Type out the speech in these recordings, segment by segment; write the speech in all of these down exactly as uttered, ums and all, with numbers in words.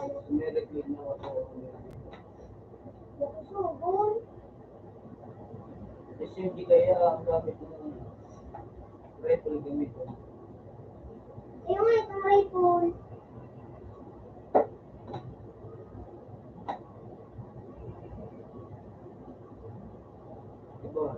May reklamo ako. Nakusugol. Kasi hindi kaya ang gamit ng rifle gamitin. Yung itong rifle. Diba?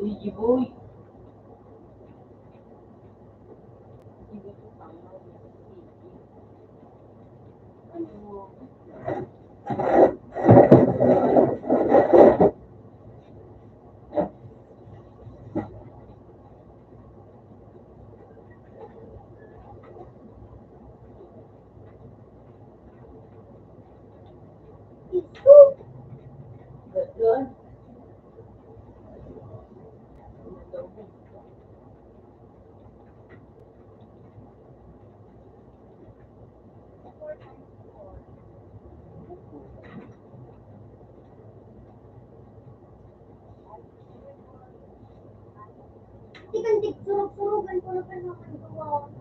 Sige, boy. Di kan tig-surog-surogan ko na pa naman gawa.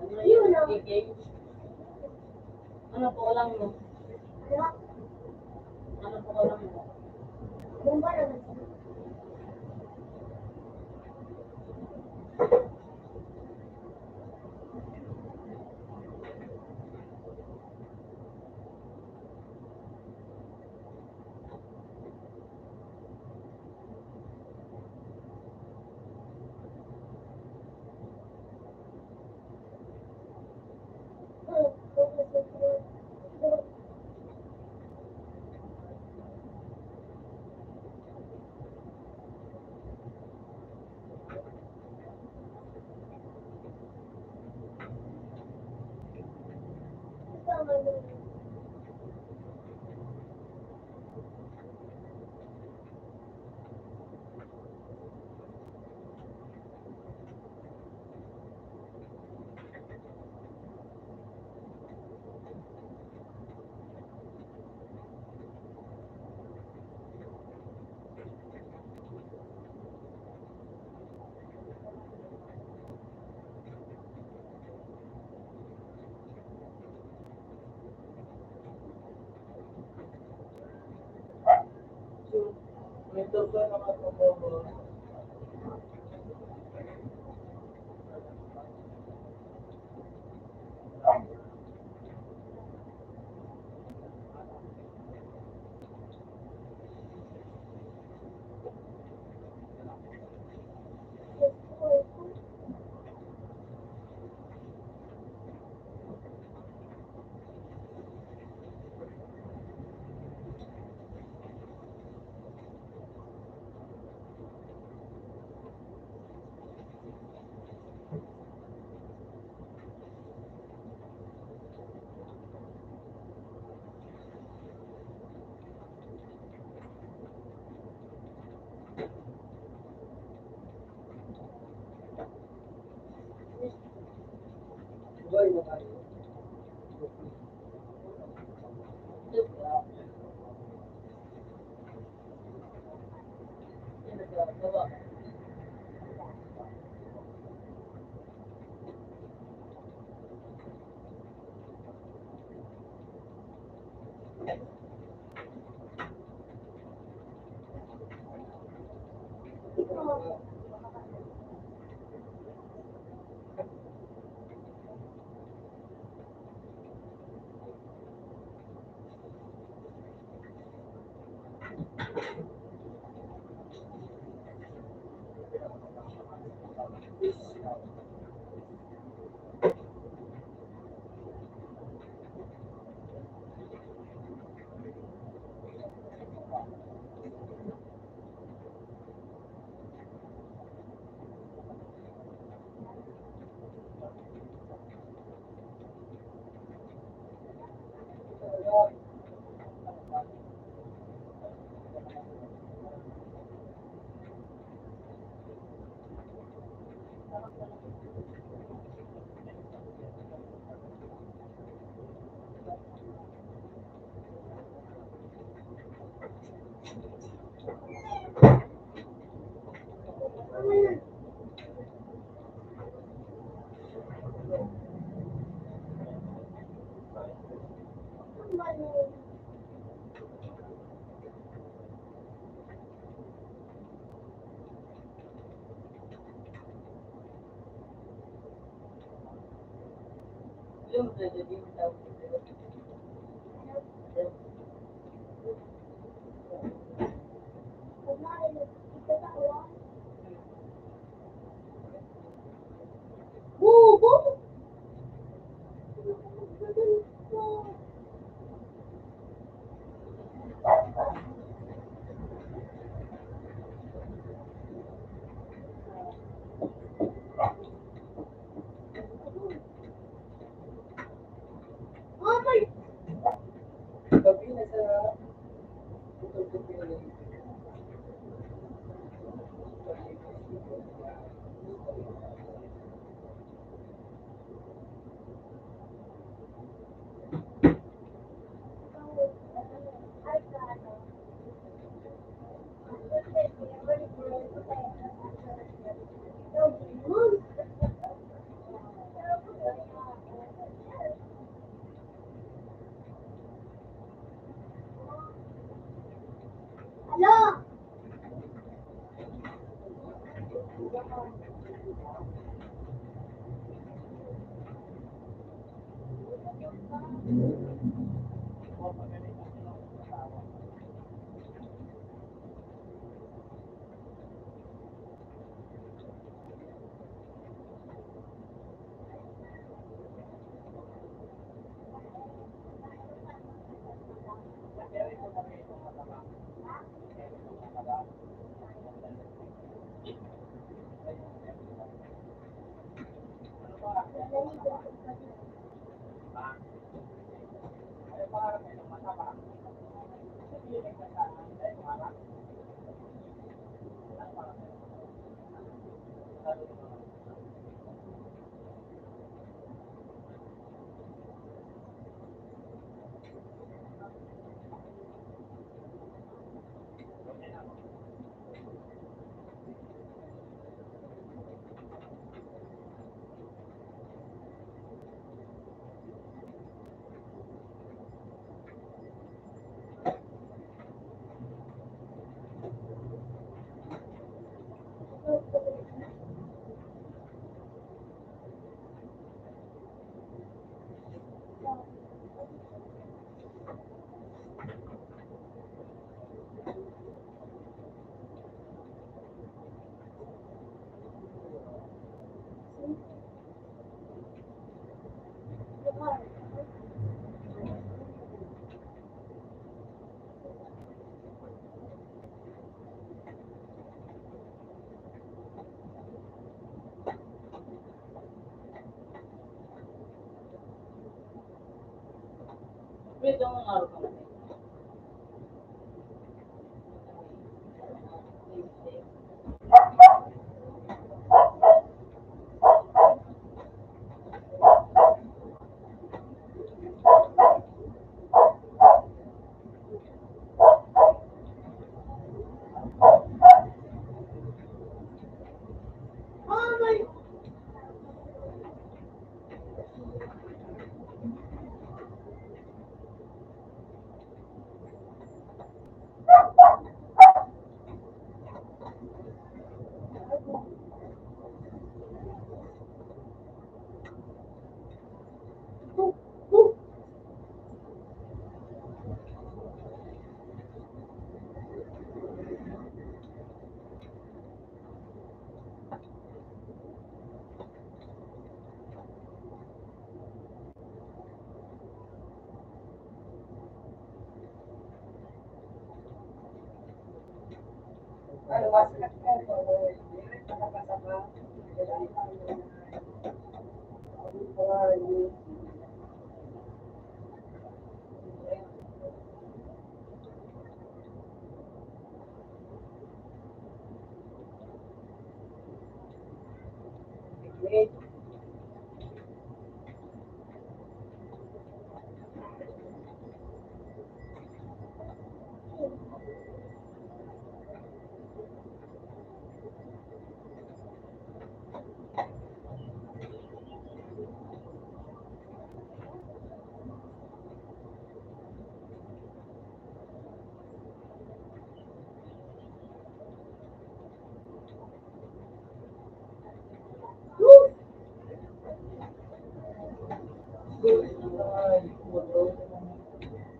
Ano na yun? Ano po lang mo? Ano po lang mo?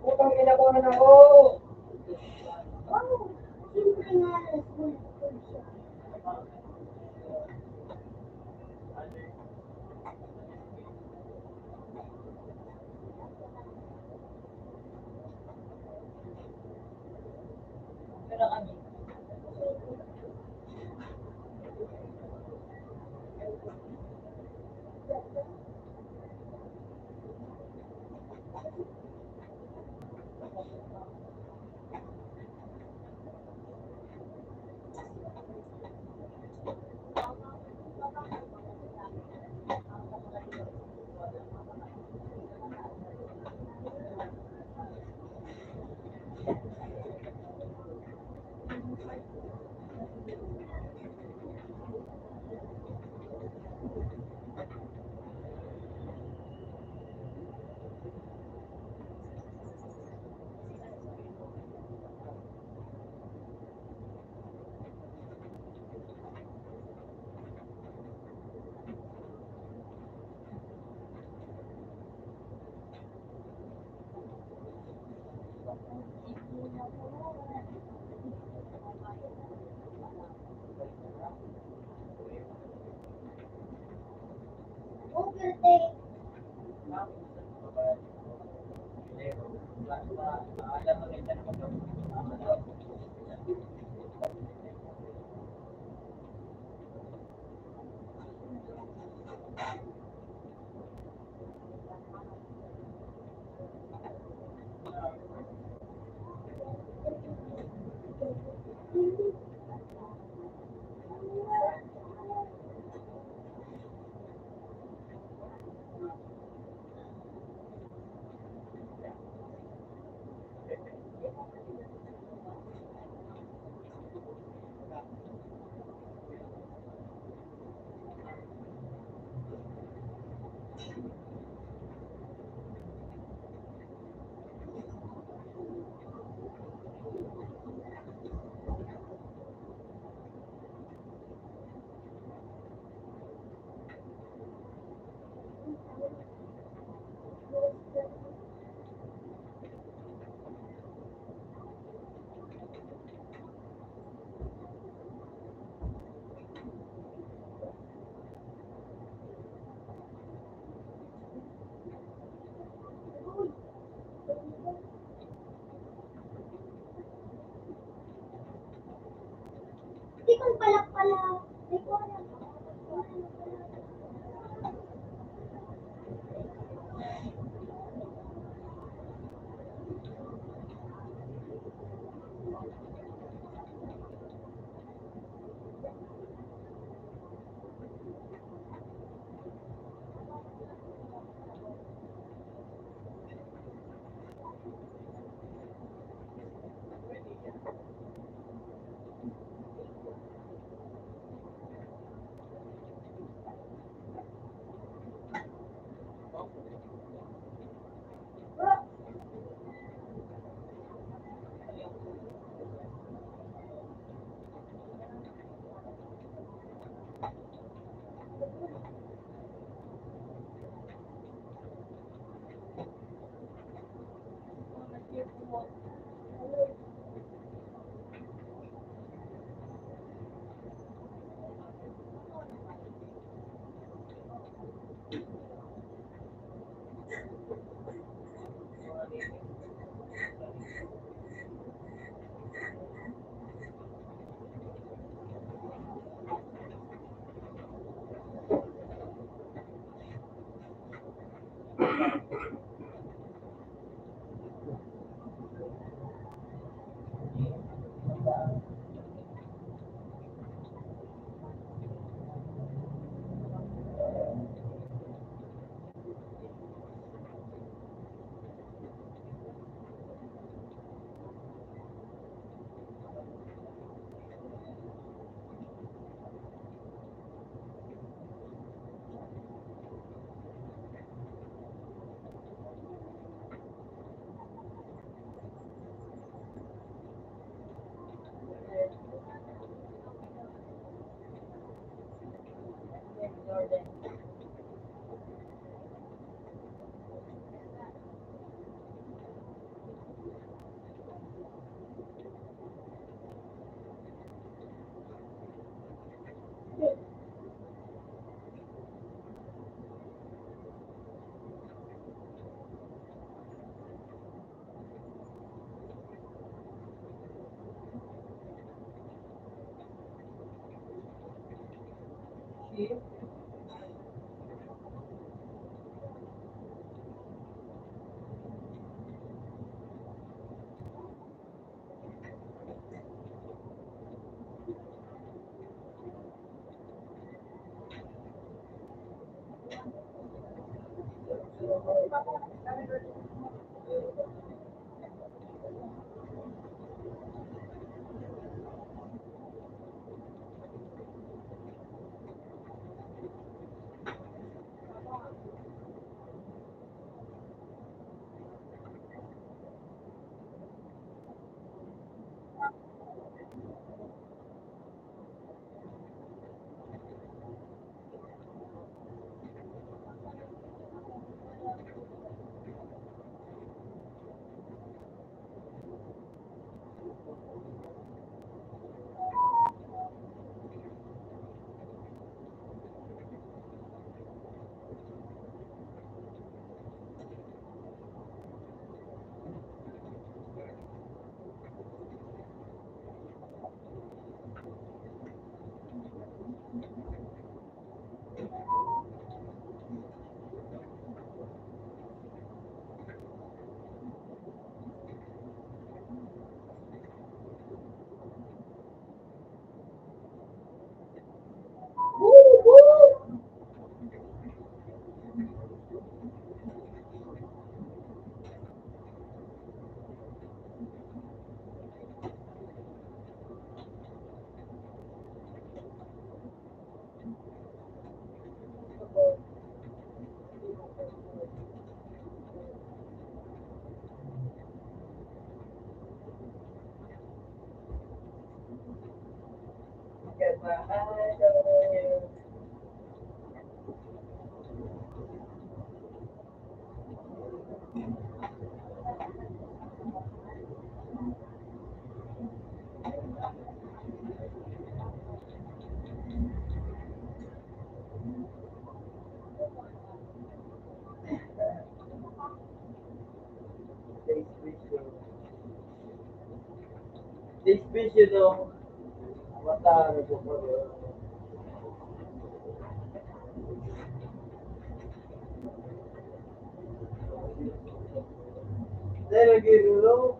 Putang ina ko na ako. This vision of what are the Then again, you know,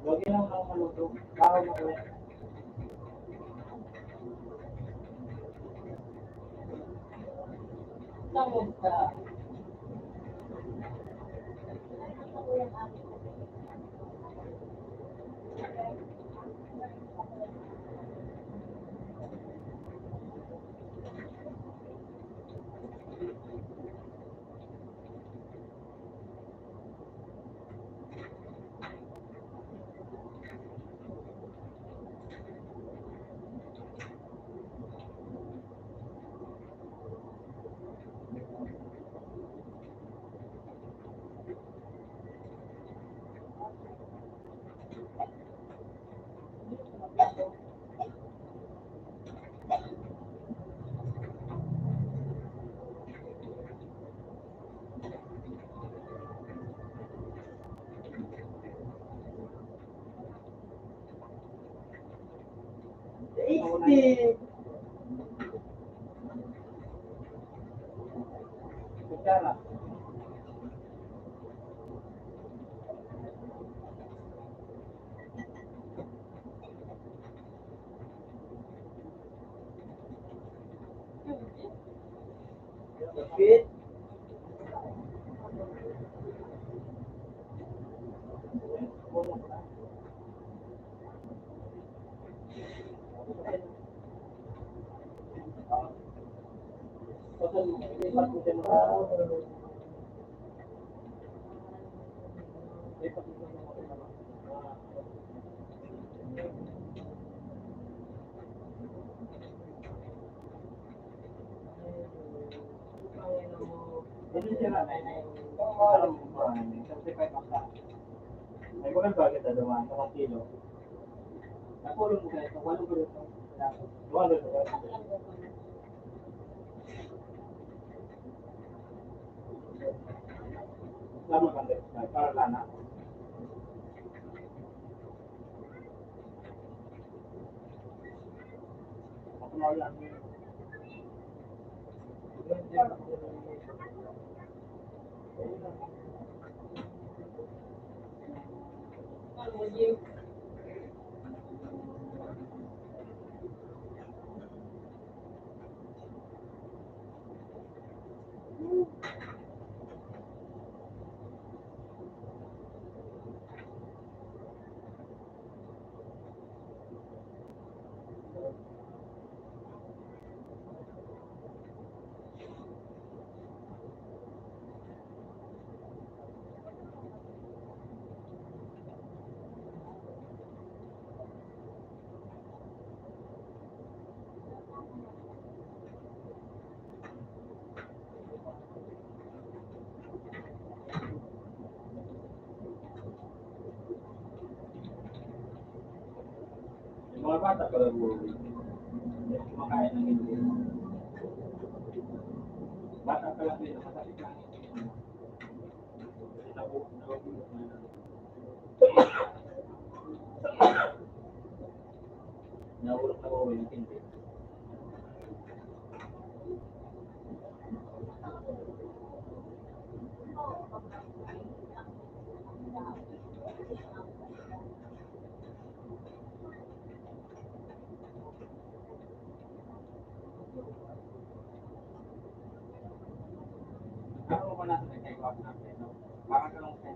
lagi lang ang maluto. Tao na Tasty. Kutsara. Yung mga bata pa lang po, kumakain ng hindi. Bata pa lang din, nakasakit na ang hindi. Naku-, naku-, Nahulog na po yung tindi. Ano ba natin nagkaiba natin, no? Parang ganun sa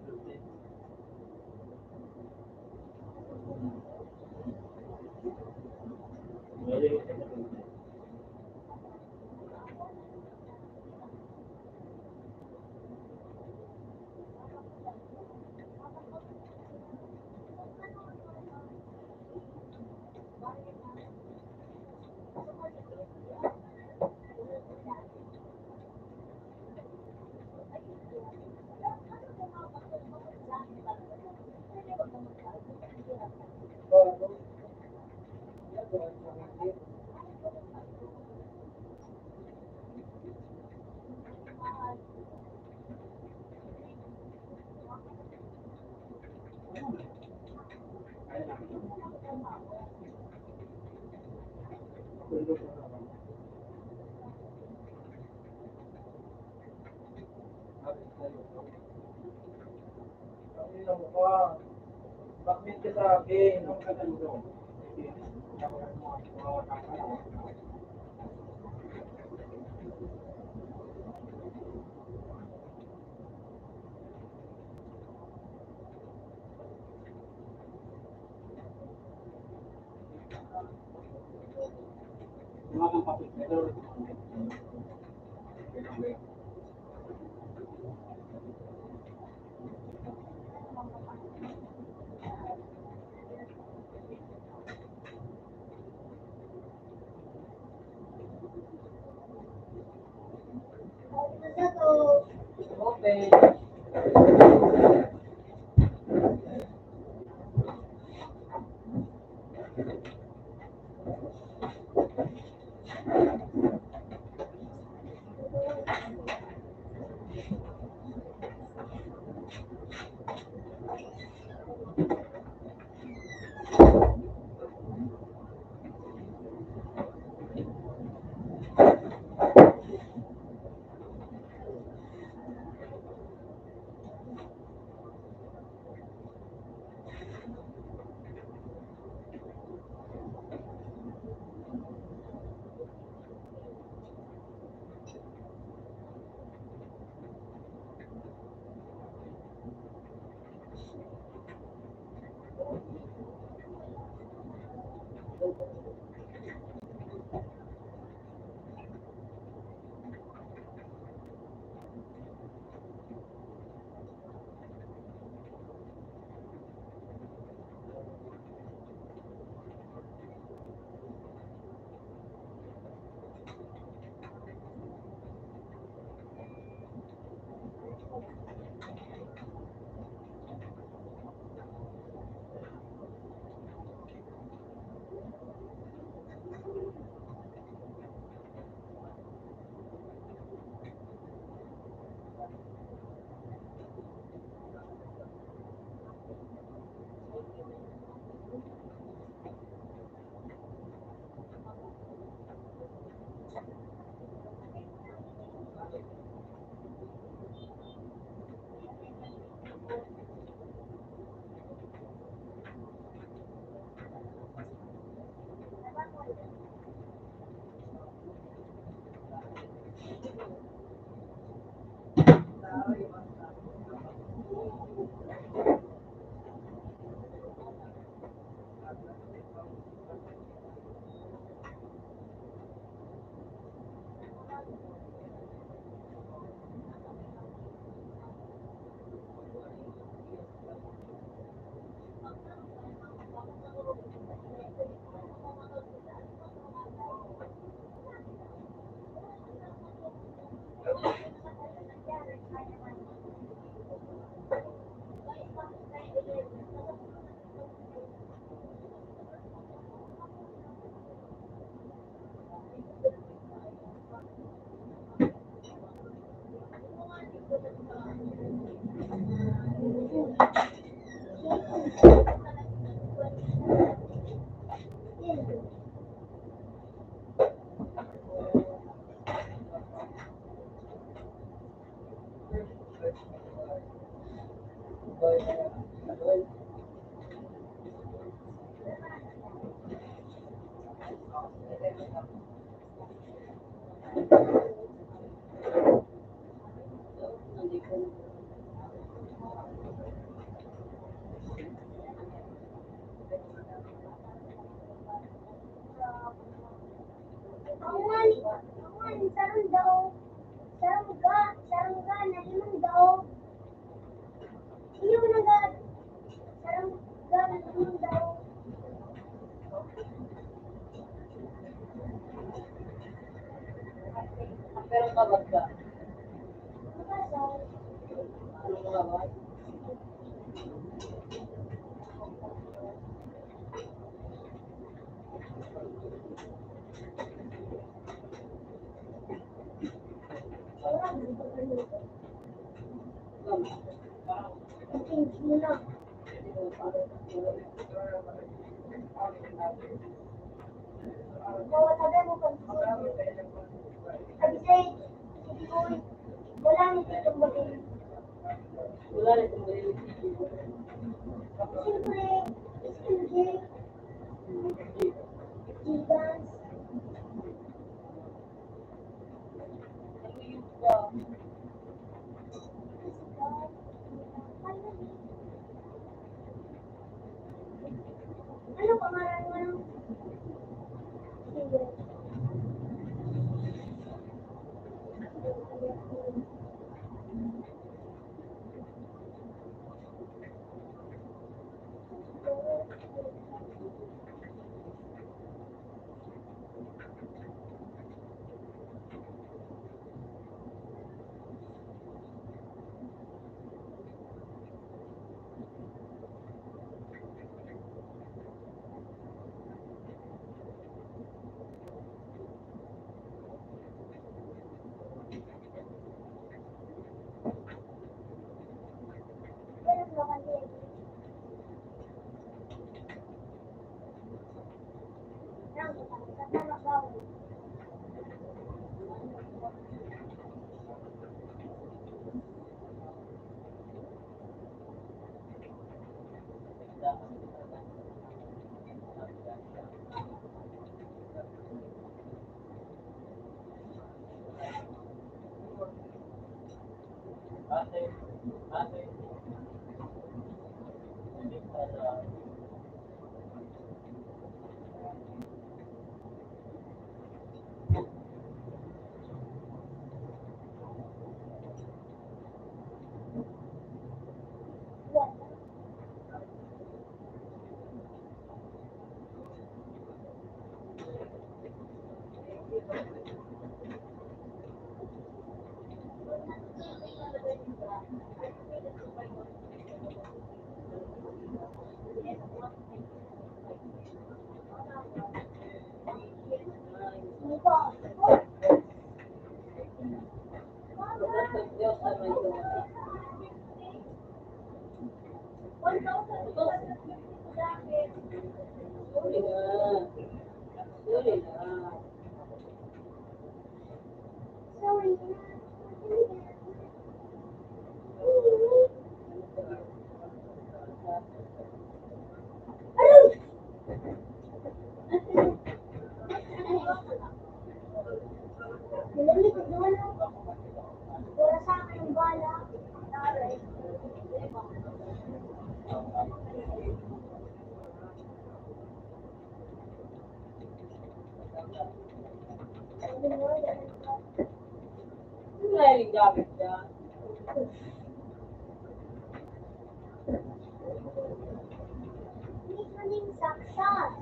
Ang wani, ang wani, sarong daog, sarong ga, sarong ga na limang daog. Iyo na ga, sarong ga na limang daog. Pero kabag ka. Ano mo naman? Wala na itong bagay. Siyempre, S M J, Gigas. Ano pangalan mo? Wala rin gamit niya. Listening success.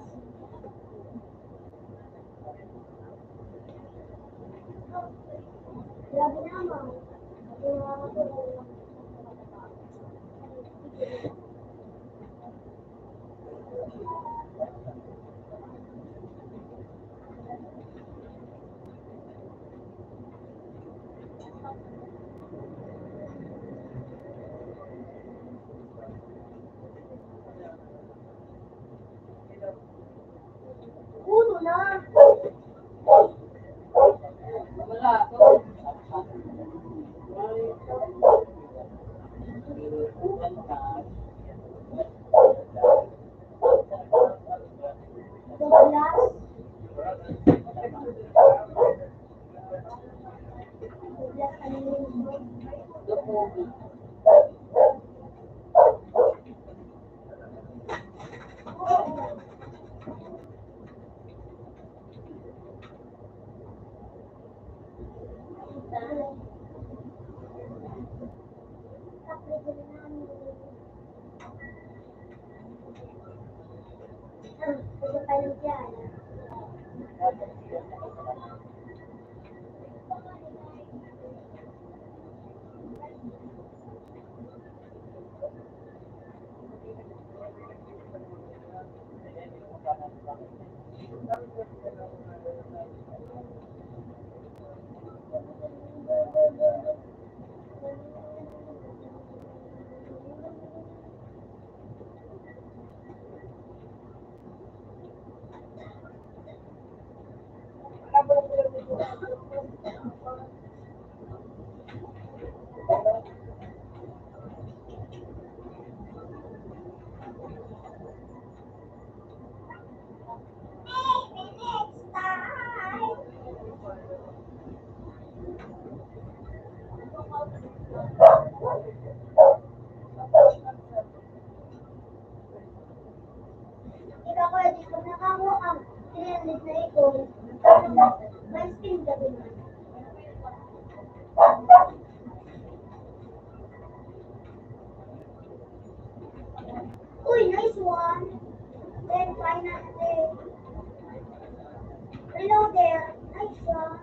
Grabe naman. Ikaw, Kuya Jacob, nakamo ang three hundred na ikaw. May spin ka din. Uy, nice one. Then, final day. Hello there. Nice one.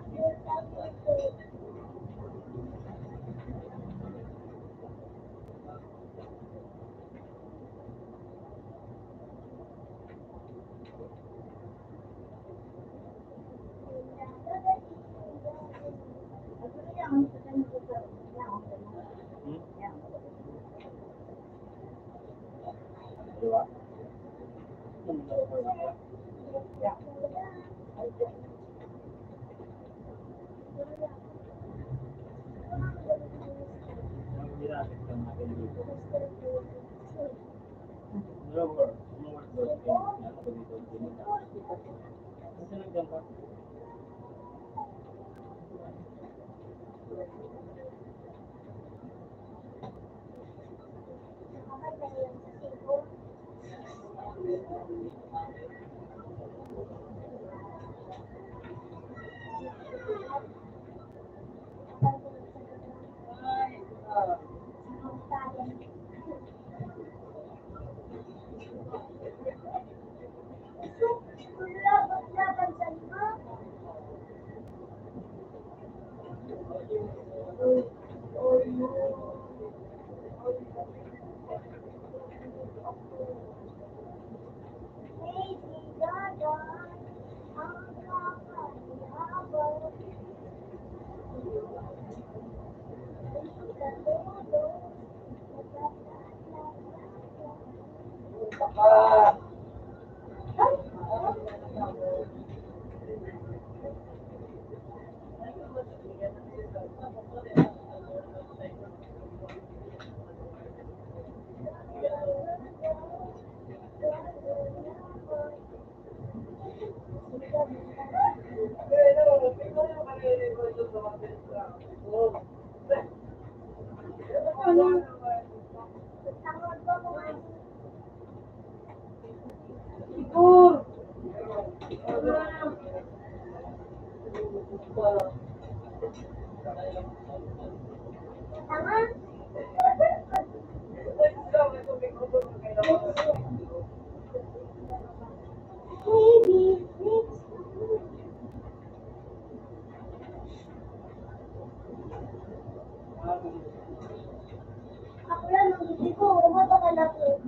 Ako lang, ang bibig ko, umapakalaki.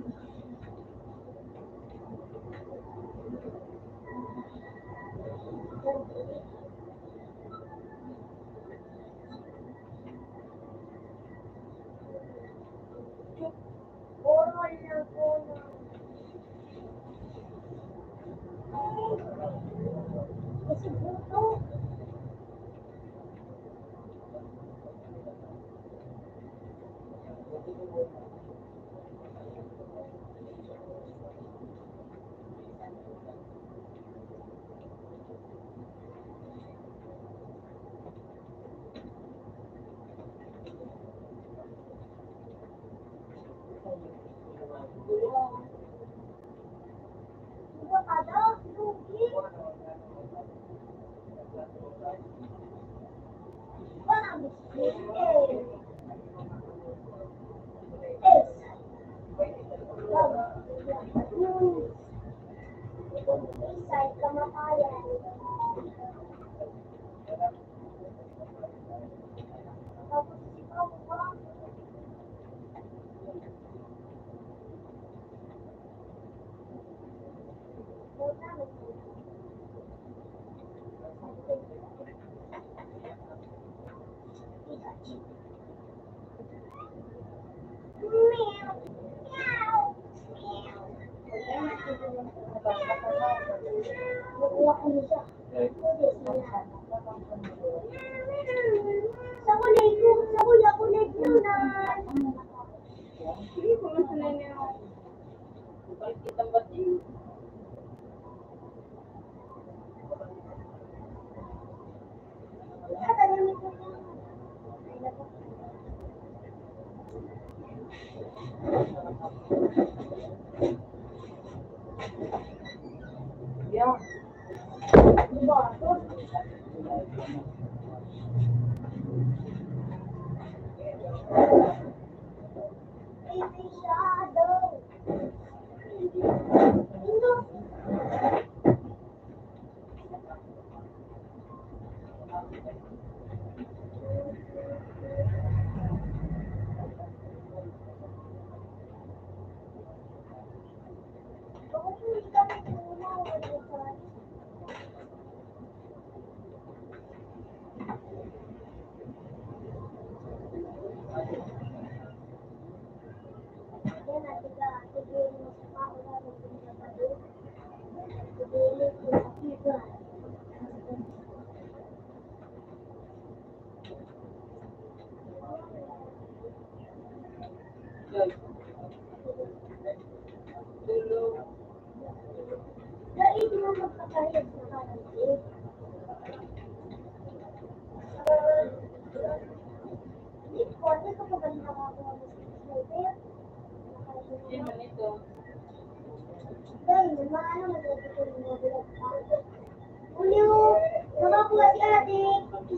Julio, nakakuha si ate,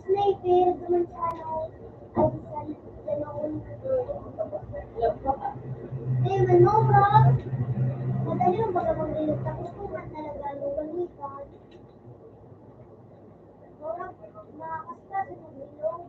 sniper, duman sa ano, ay, sa ano, Raymond Mora, madali ang baga mag-ilog, tapos kung man talaga, luwang ikan. Mora, nakakasla sa pag-ilog.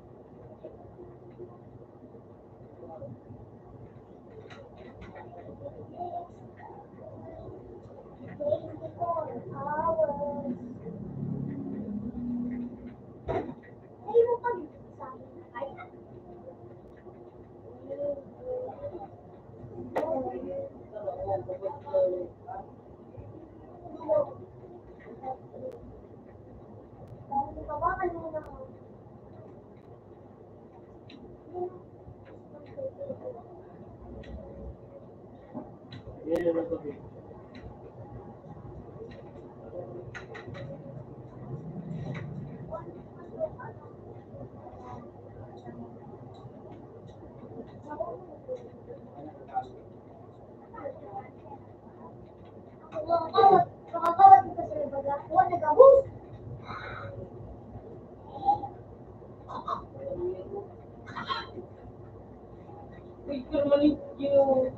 Picture man ninyo.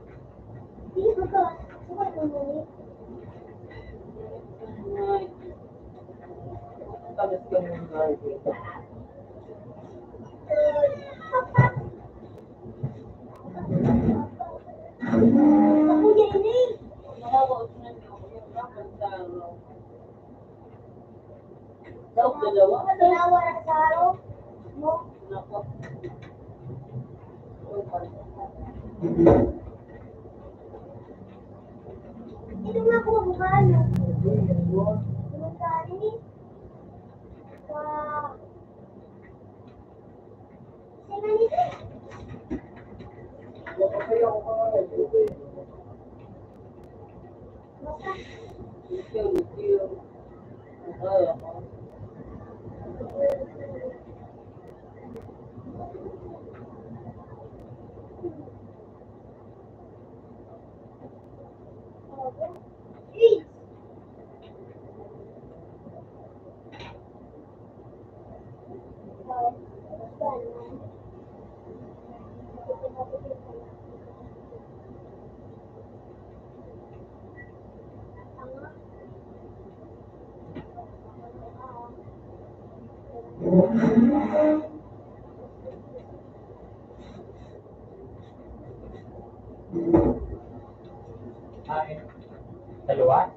Daw dalawa. Dalawa na sa araw mo. Nako. Ito nga po, mukha niya. Mukha ni. Sa Ay, dalawa?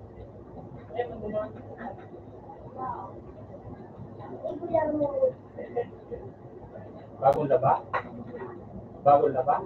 Bagong laba? Bagong laba?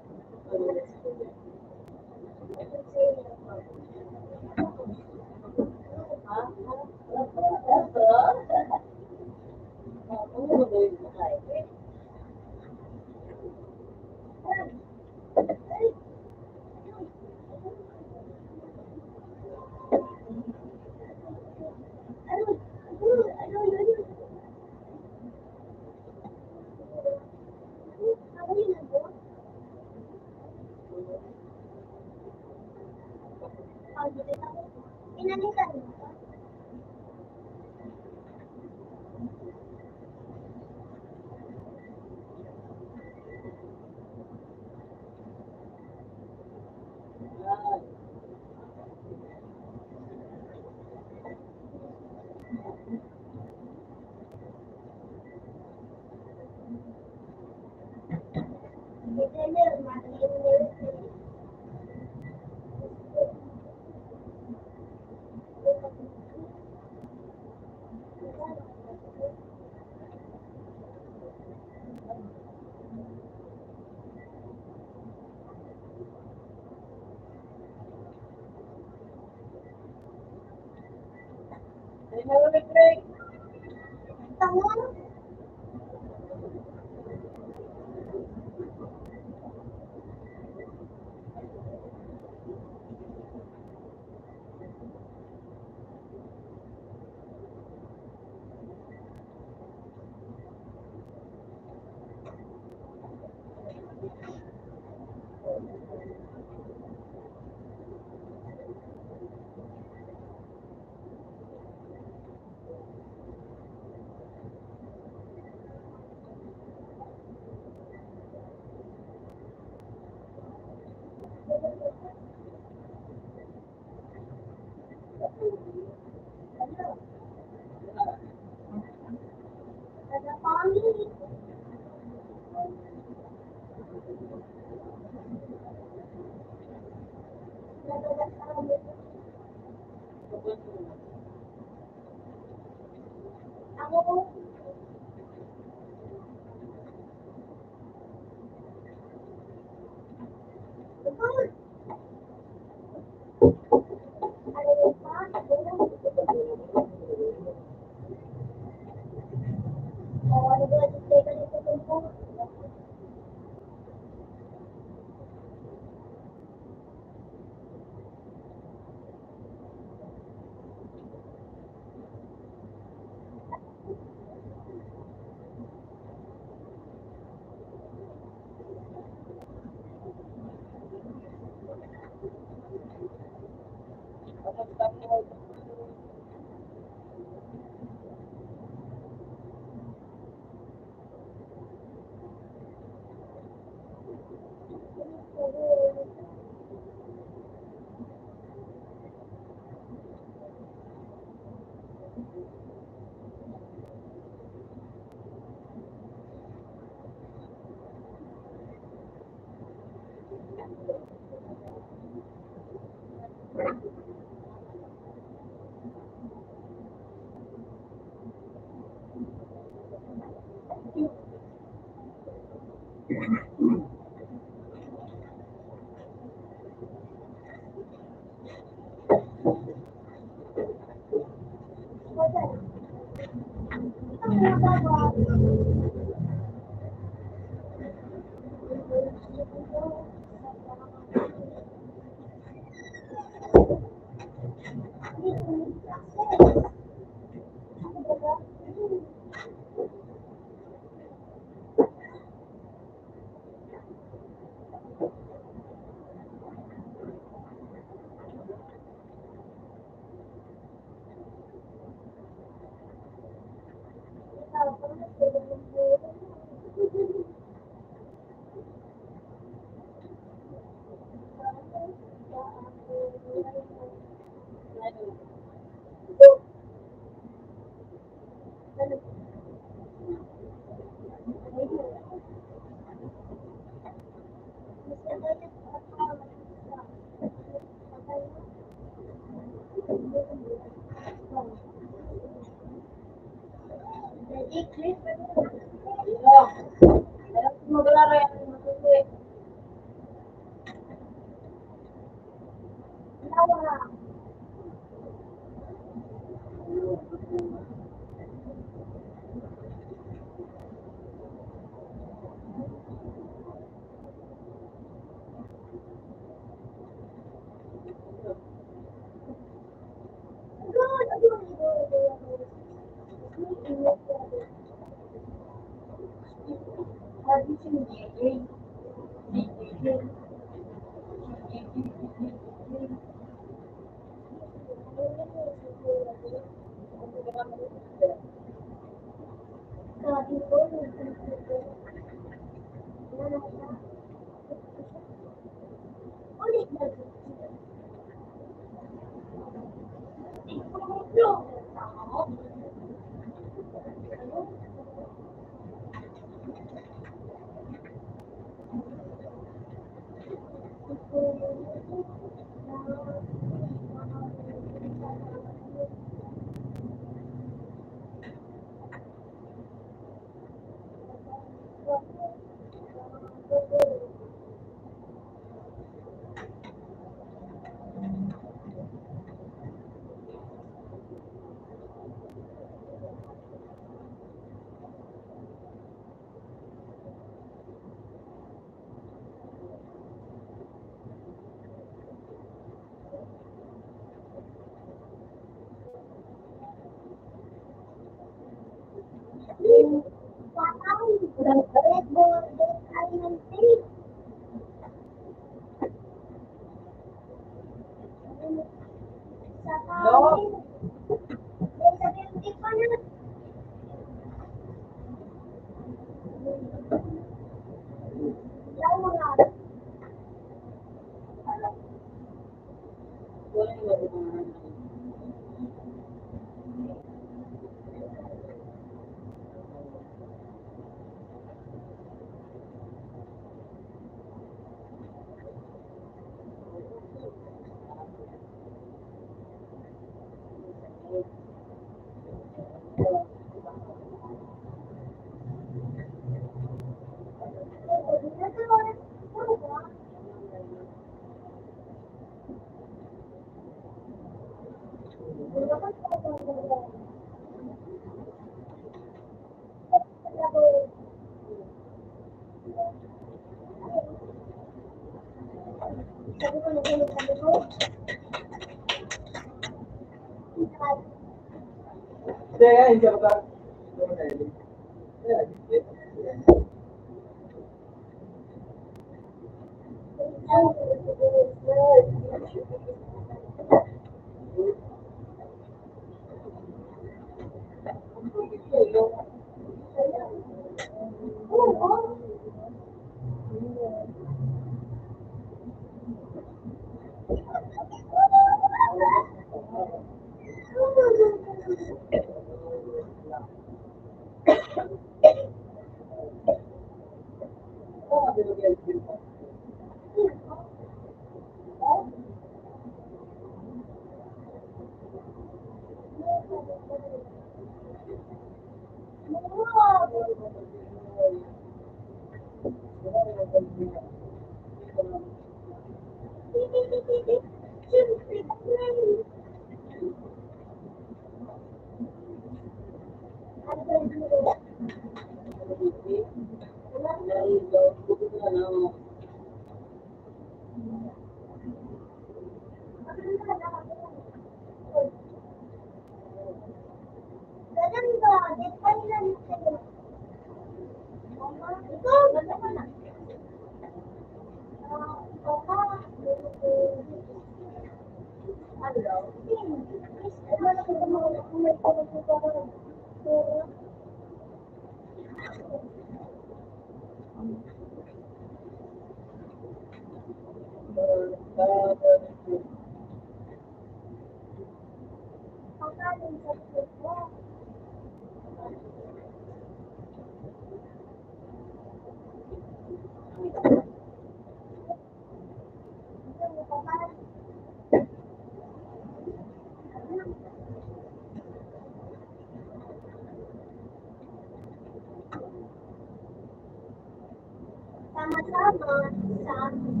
Sama sa akin.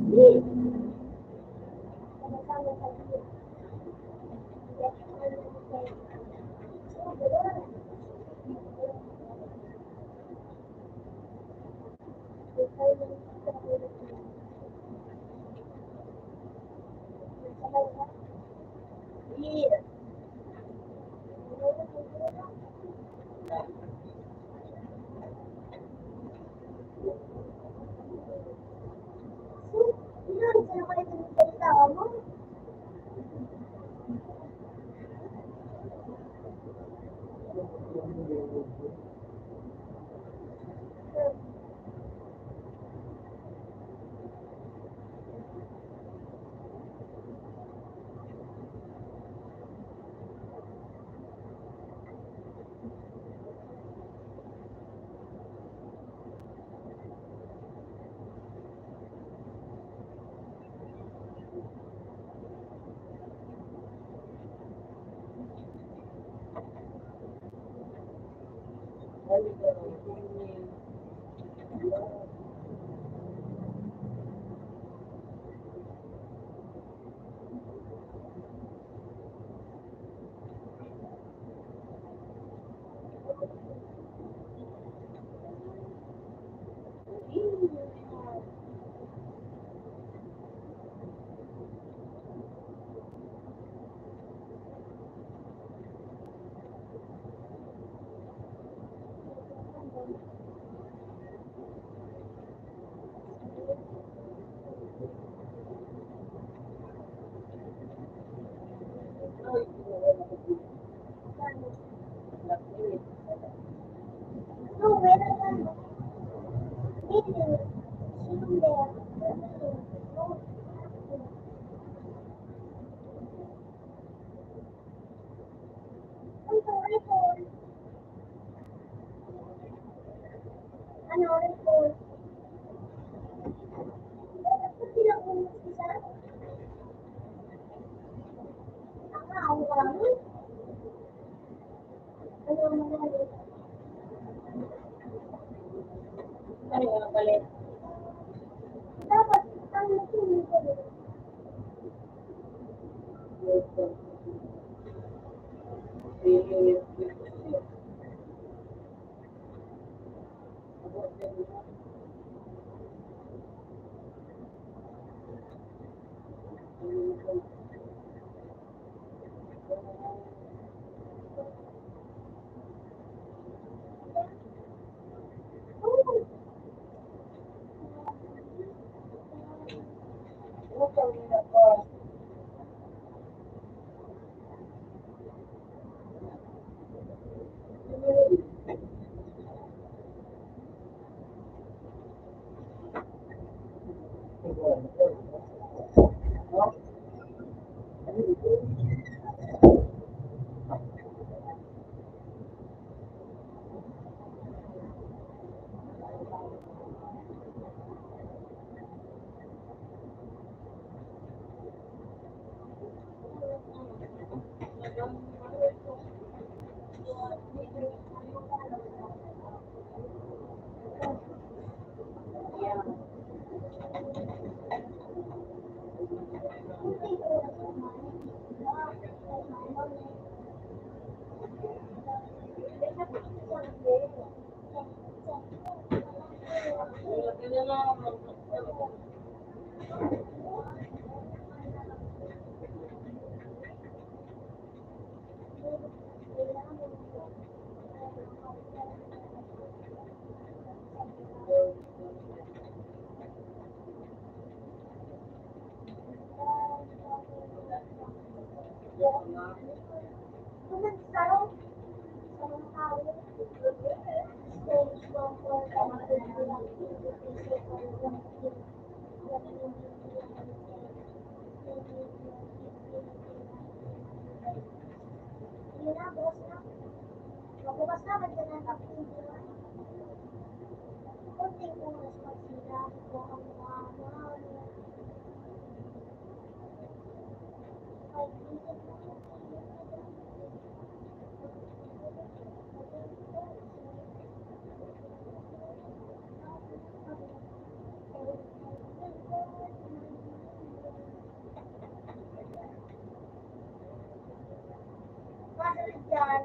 Yan,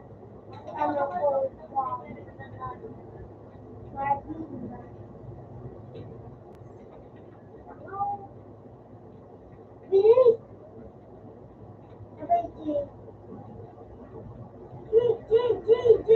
ano po, sa Martin. Bilis! Sabay, G. G, G, G, G!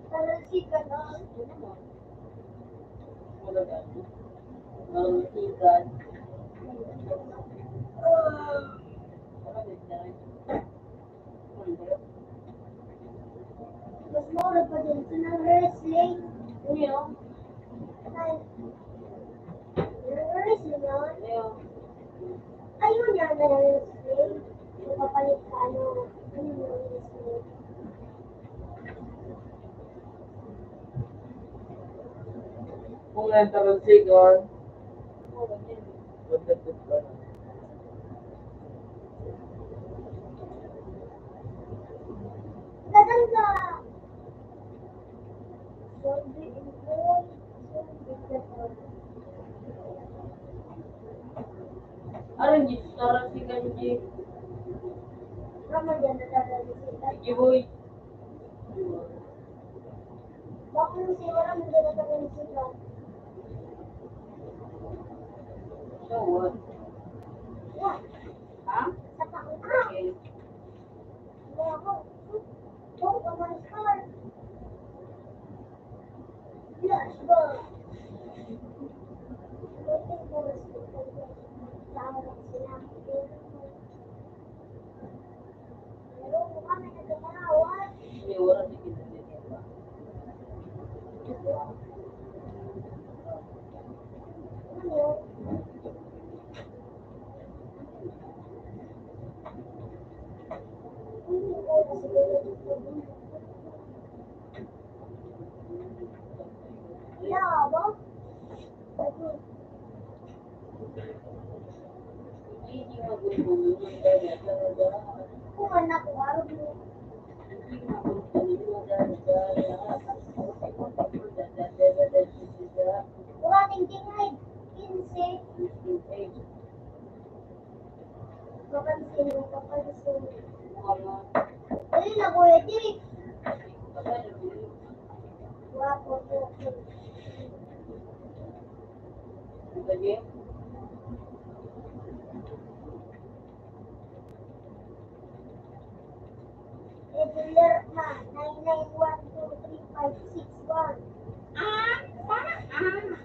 Parang si ganon. Parang si God. Mas mura pa din. Ito ng wrestling. Ano yun? Ay. Wrestling yun? Ano yun? Ayun yan, wrestling. Yung kapalit sa ano, ano yung wrestling? Kung entrance fee, Aron di, para si Kanji. Sige, boy. Bakit mo siya walang nagdadala ng sigaw? So what? What? Ha? Sa pa-, ah! Okay. Wala ko. Go, kamaskal. Yes, go. Wala tingting ay quince. Papansin mo, papansin mo. Dali na, Kuya Jake. Guwapo, guwapo. Lagi? Regular na. Nine nine one two three five six one. Ah, sana, ah.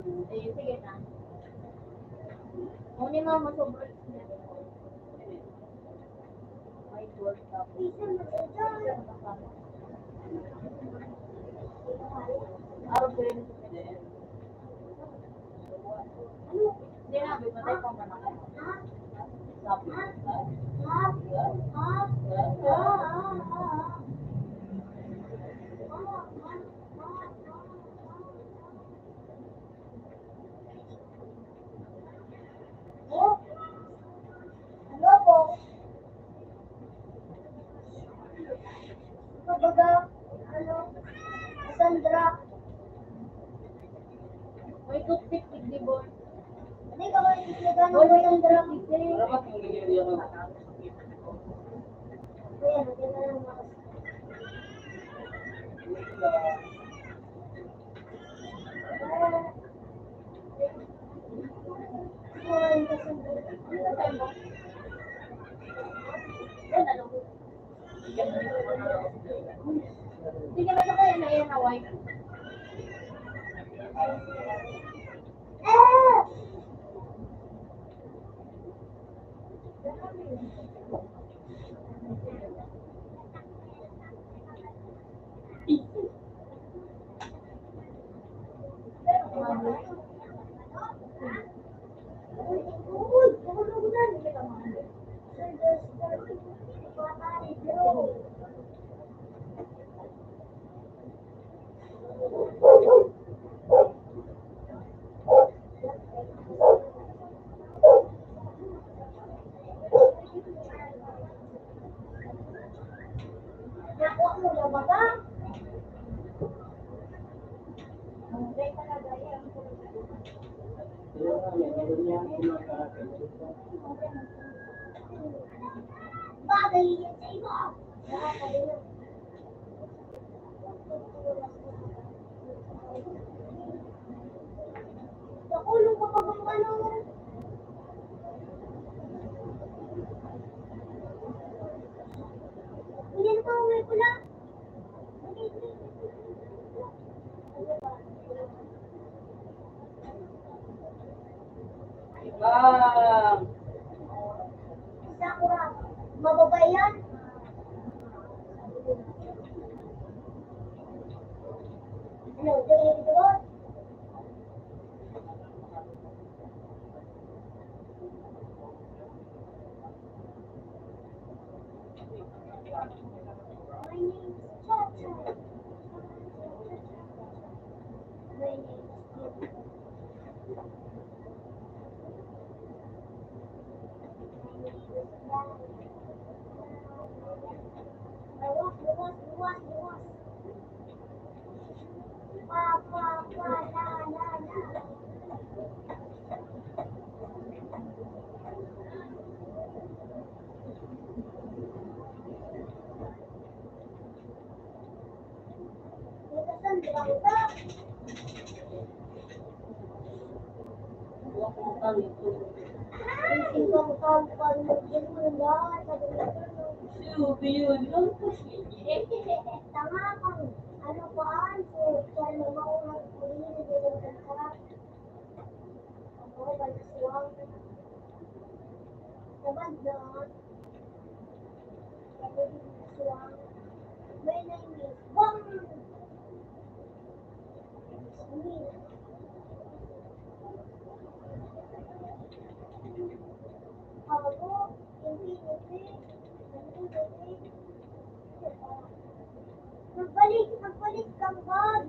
Eh, sige na. Muna, mama, sobra. Ano po? Kumbaga, ano, Sandra. May toothpick, digdi boy. Hindi ka may titigan ng Sandra. Ayan, lagyan na lang mga Bagay yan sa iyo. Nakulong ko pa bang ano? Ganyan pa, uwi ko lang. Wow! Sakura, mababa yan. Ano, dito, dito? My name is Cha-Cha. My name is Cha-Cha. Luwas, luwas, luwas, luwas. Pa, pa, pa, la, la, la. Bukasan, di ba, bukas? Ay, singkang taon pa rin mag-inom ng lahat. Sabi niya, "Ano yun? Ano po siya?" Tama kang, ano pa, so, kaya na maunang kulihin, hindi lang sa sarap. Ako, balik siya. Sabad na. My name is Bang. Ako, infinity, infinity. Magbalik, magbalik kang bag.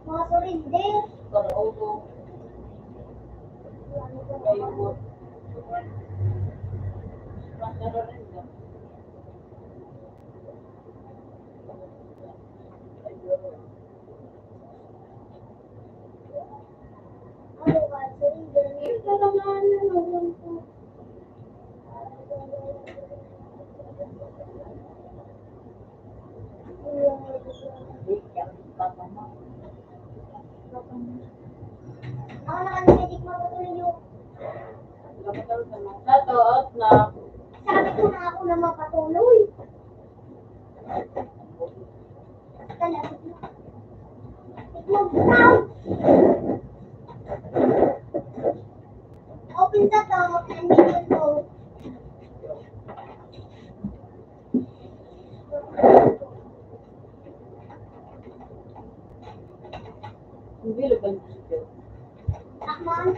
Mga surrender. Ano ba, surrender? Ako na kami sa di ko mapatuloy yung Sa to, out na. Sabi ko na ako na mapatuloy. Talaga. Ikaw, ikaw! Open sa to, and then ito. Ang bilog ang dito. Takman.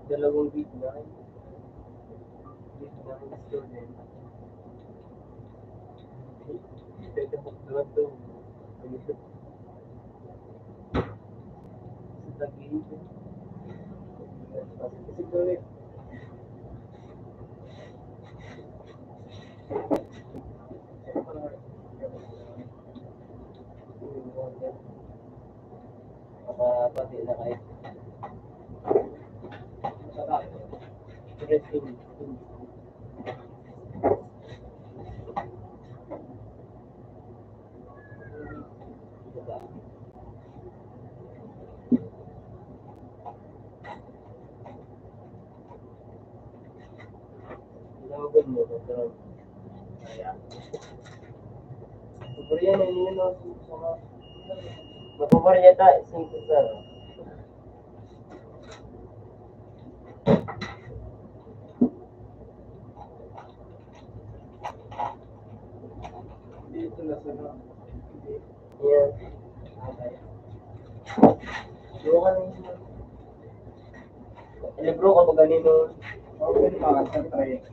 Dalawang big nine. Big nine student. Pwede mo doon doon. Sa Taguig. Kasi doon eh. Makapati na kayo. Interesting. Tinawagan mo, pero kaya. Mapaparia na yun, no? Mapaparia ta, singko sa. Dito na sa, no? Yan. Okay. Subukan mo. Libro ka ba ganito? Okay, mga siyempre.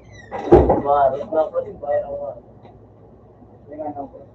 Maharap na ako, di ba? Yan ang mga. Yan ang mga.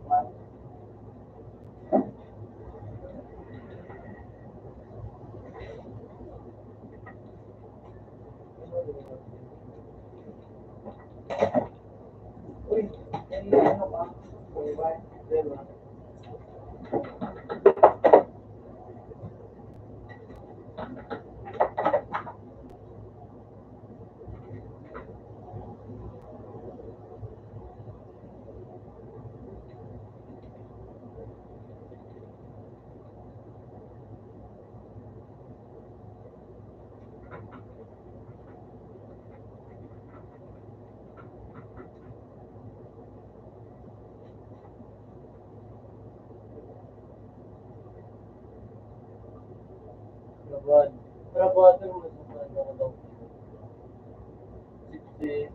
Laban. Trabado mo sa mga daw. Sipsip.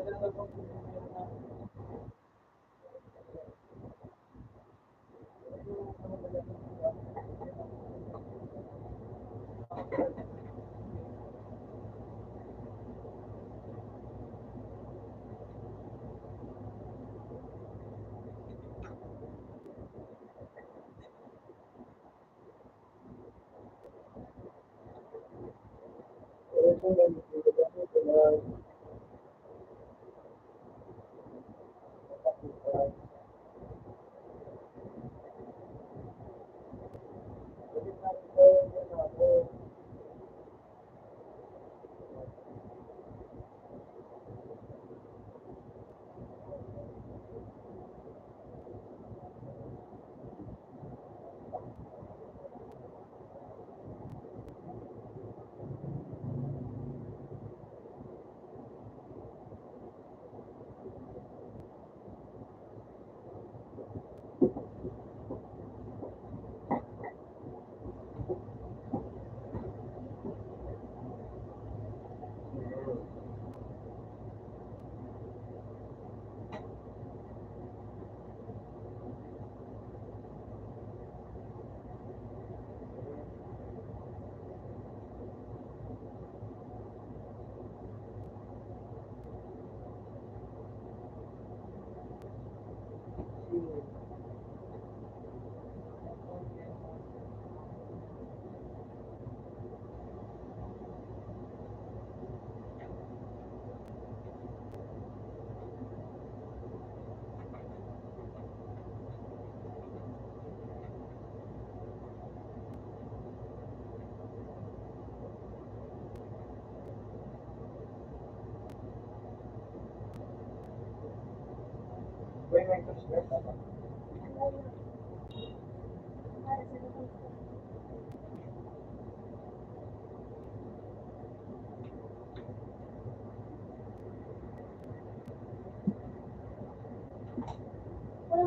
Walang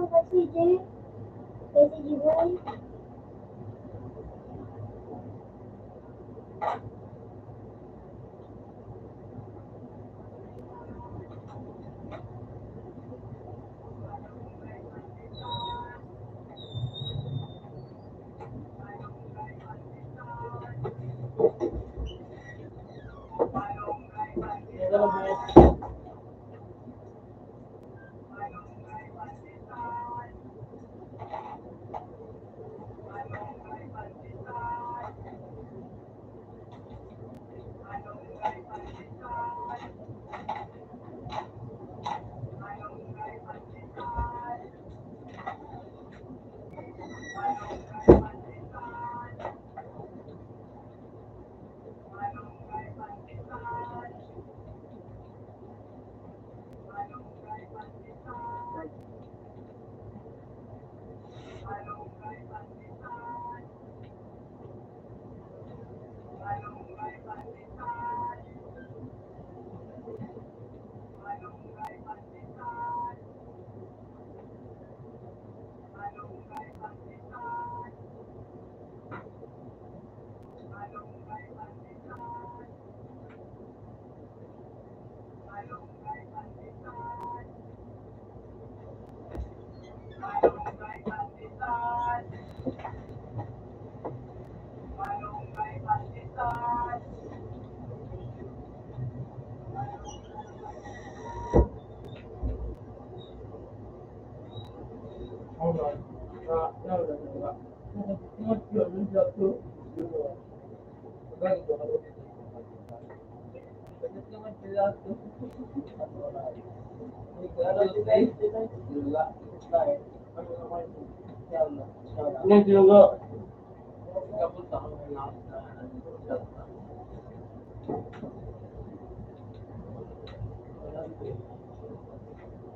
ka, C J. Kay C J boy.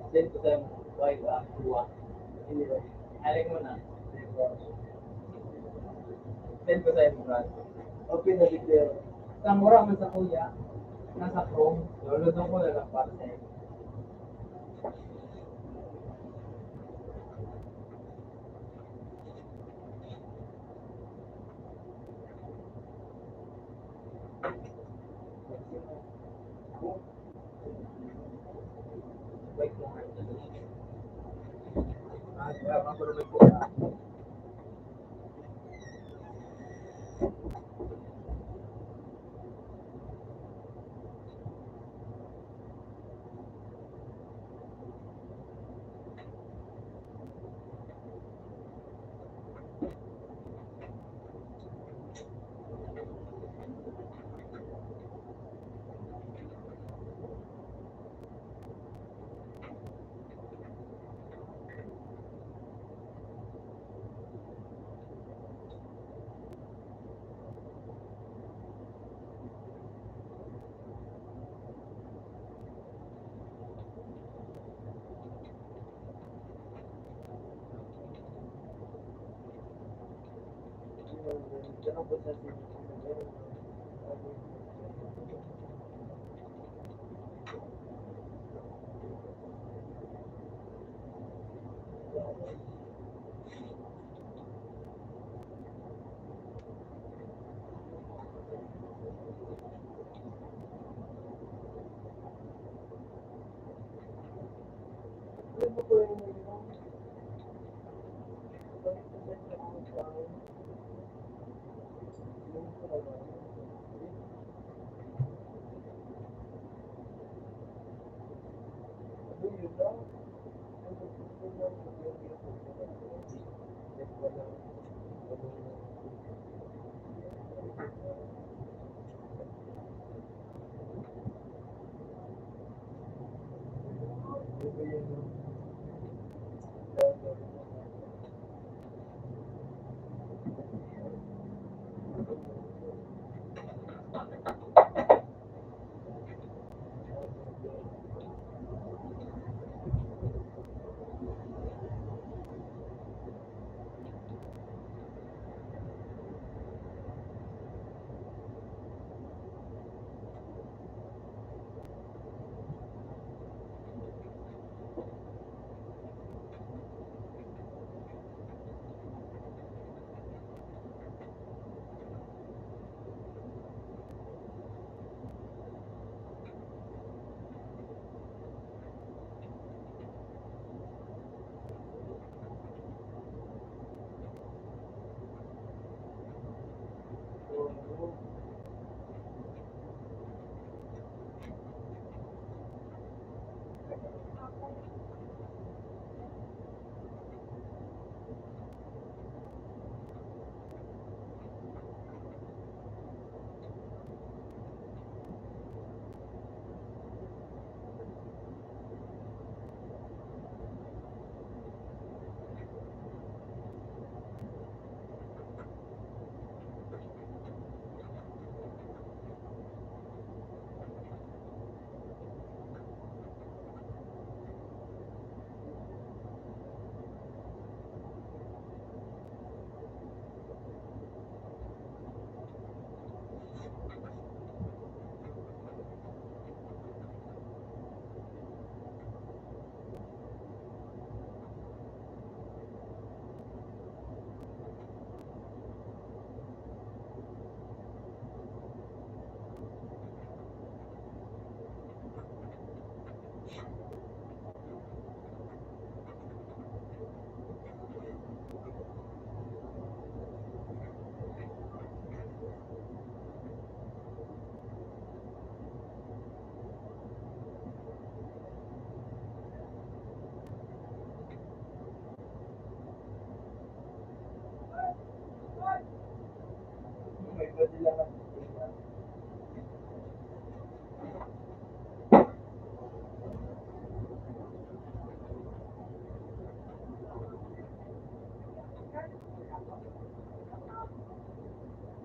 Send ko sa'yo, why, ah, kuha. Anyway, halik mo na. Send ko sa'yo, Brad. Okay na, declare. Sa mura man sa kuya, nasa Chrome, lolodon ko na lang para sa'yo.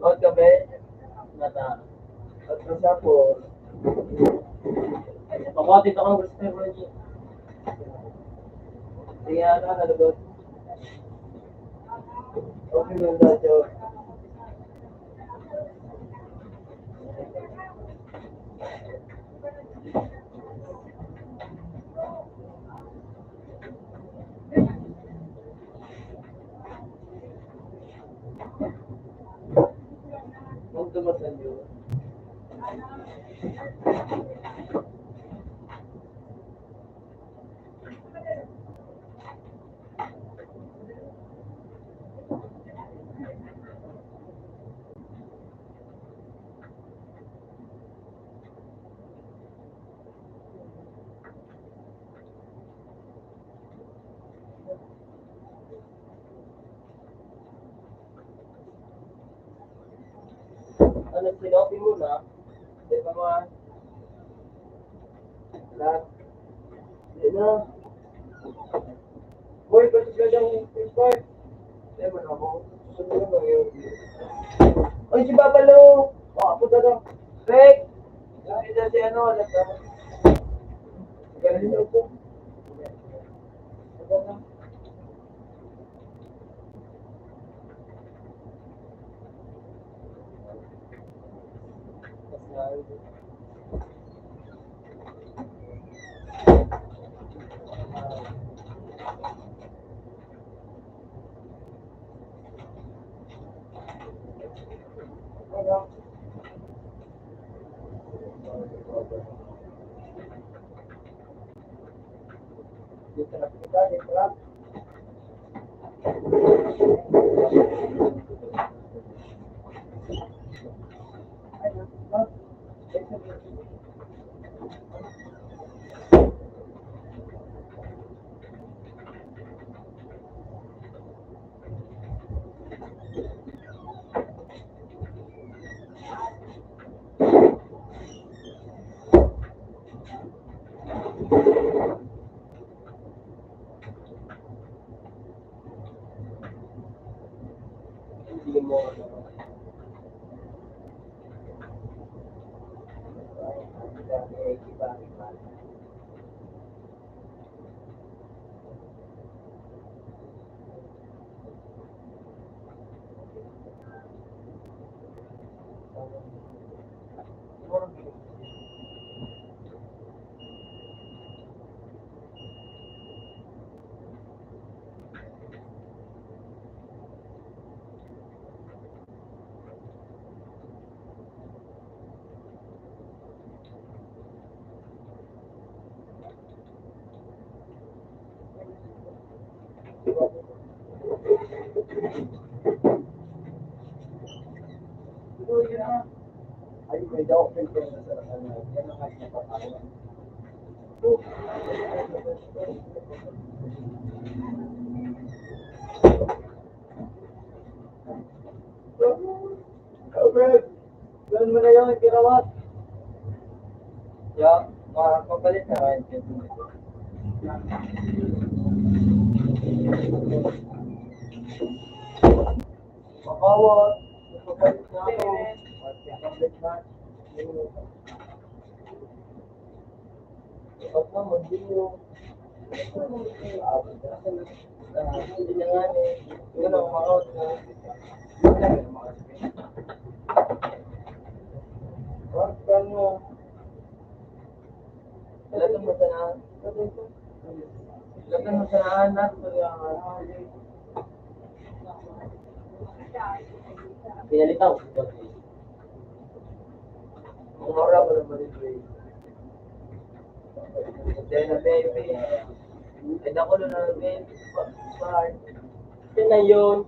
Good gabi. Nata. At sa po. Pamati ka ng gusto mo. Kaya na, nalagod. Okay, nandito. Ano, sinabi mo na? Di ba, man? Na? Di na. Boy, ba't ka daw yung pipay? Di man ako. Susunod na ba yun? Ay, si Papa Lo! Makapunta daw. Rick! Yung si ano, alam ka? Ganun yun po. Saan mo na yun, ginawa? Ya, ma-, mapalit na rin. Makawa, mapalit na ako. Pag naman, di mo, ah, hindi na nga eh. Yun ang mga, wag ka mo. Wala kang masalanan. Wala kang masalanan, wala kang Pinalitaw. Mura pa naman ito eh. Then, baby. Ay, naku, na, baby. Bye. Yun na yun.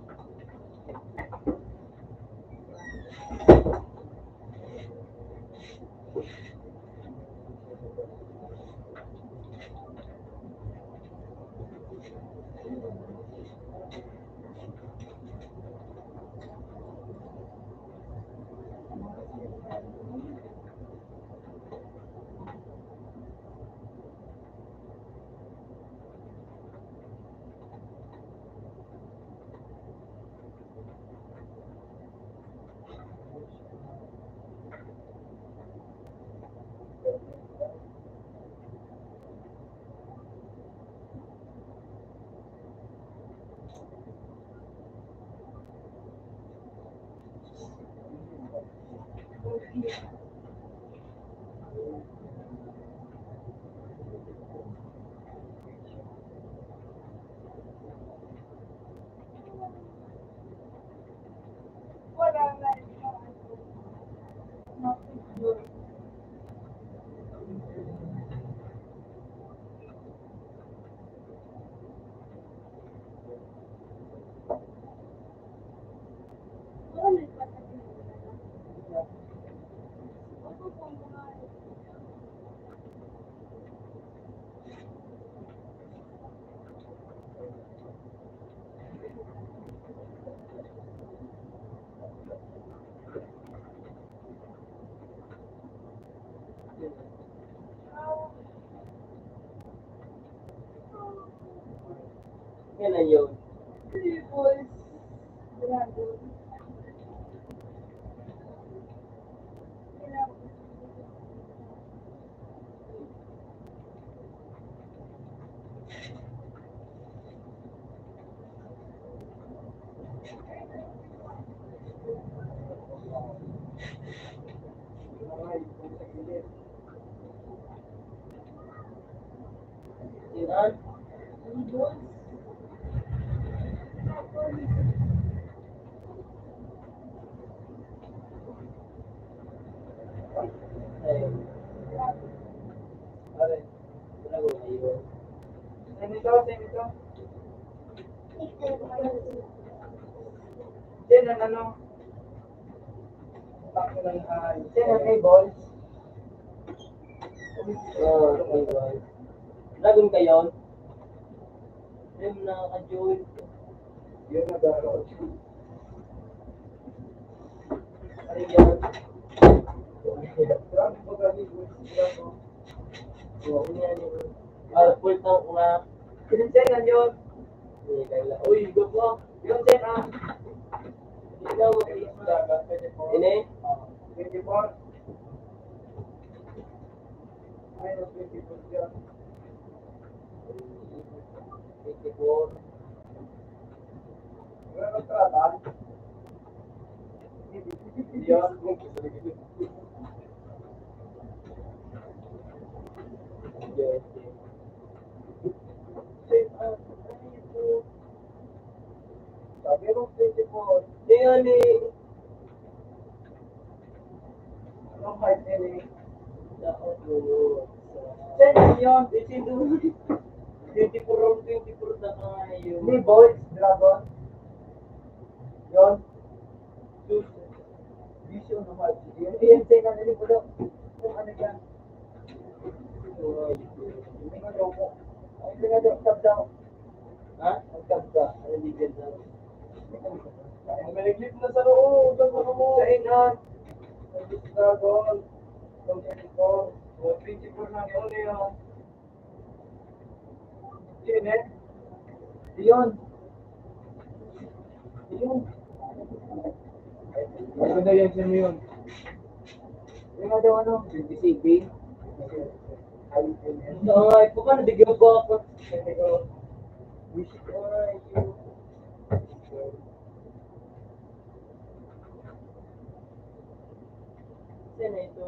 Ayun. Saan ito? Saan ito? Yan ang ano? Yan ang may balls. Oh, may balls. Dragon kayo? Yung nakaka-join. Yun, nag-aaraw. Ano yan? Ah, full tank na. Pinansin na yun. Uy, gabo. Yun din, ah. Ikaw, ini? Twenty-four. Ay, no, twenty-four siya. Twenty-four. Wala nang trata. Yan. Sabi mo, twenty-four. Ngayon, eh, Anong height nila eh? Ten yun. Twenty-two. Twenty-four, twenty-four na tayo. Hindi, boy. Dragon. Yun. Vision ng height. Yun, yun, ten na nila po daw. Kung ano yan. Hindi nga daw po. Hindi nga daw, tab daw. Ha? Ang tab ka. Ano, hindi ganda. Ang maligid na sa loob, ang ano mo. Sa inan. Ang gusto ko, twenty-four. O, twenty-four na yun, yun. Yun, eh. Yun. Yun. Maganda yan, sino yun? Yung nga daw, ano, twenty-seven. Ay, ay, ay. Ay, pa, paano bigyan ko ako? Wish ko, ay, Sino ito?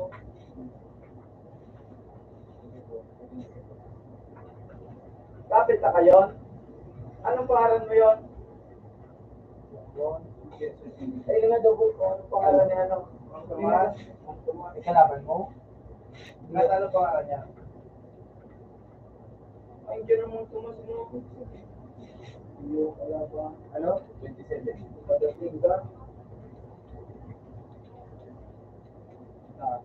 Kapit na kayo? Anong pangalan mo yon? Ayun nga daw po, anong pangalan niya, ano? Ang Tomas? Ang Tomas. Ikalaban mo? Nasa anong pangalan niya? Ay, diyan naman, Tomas, no? Yung kalaban. Ano? Twenty-seven. Padating ka? Ah.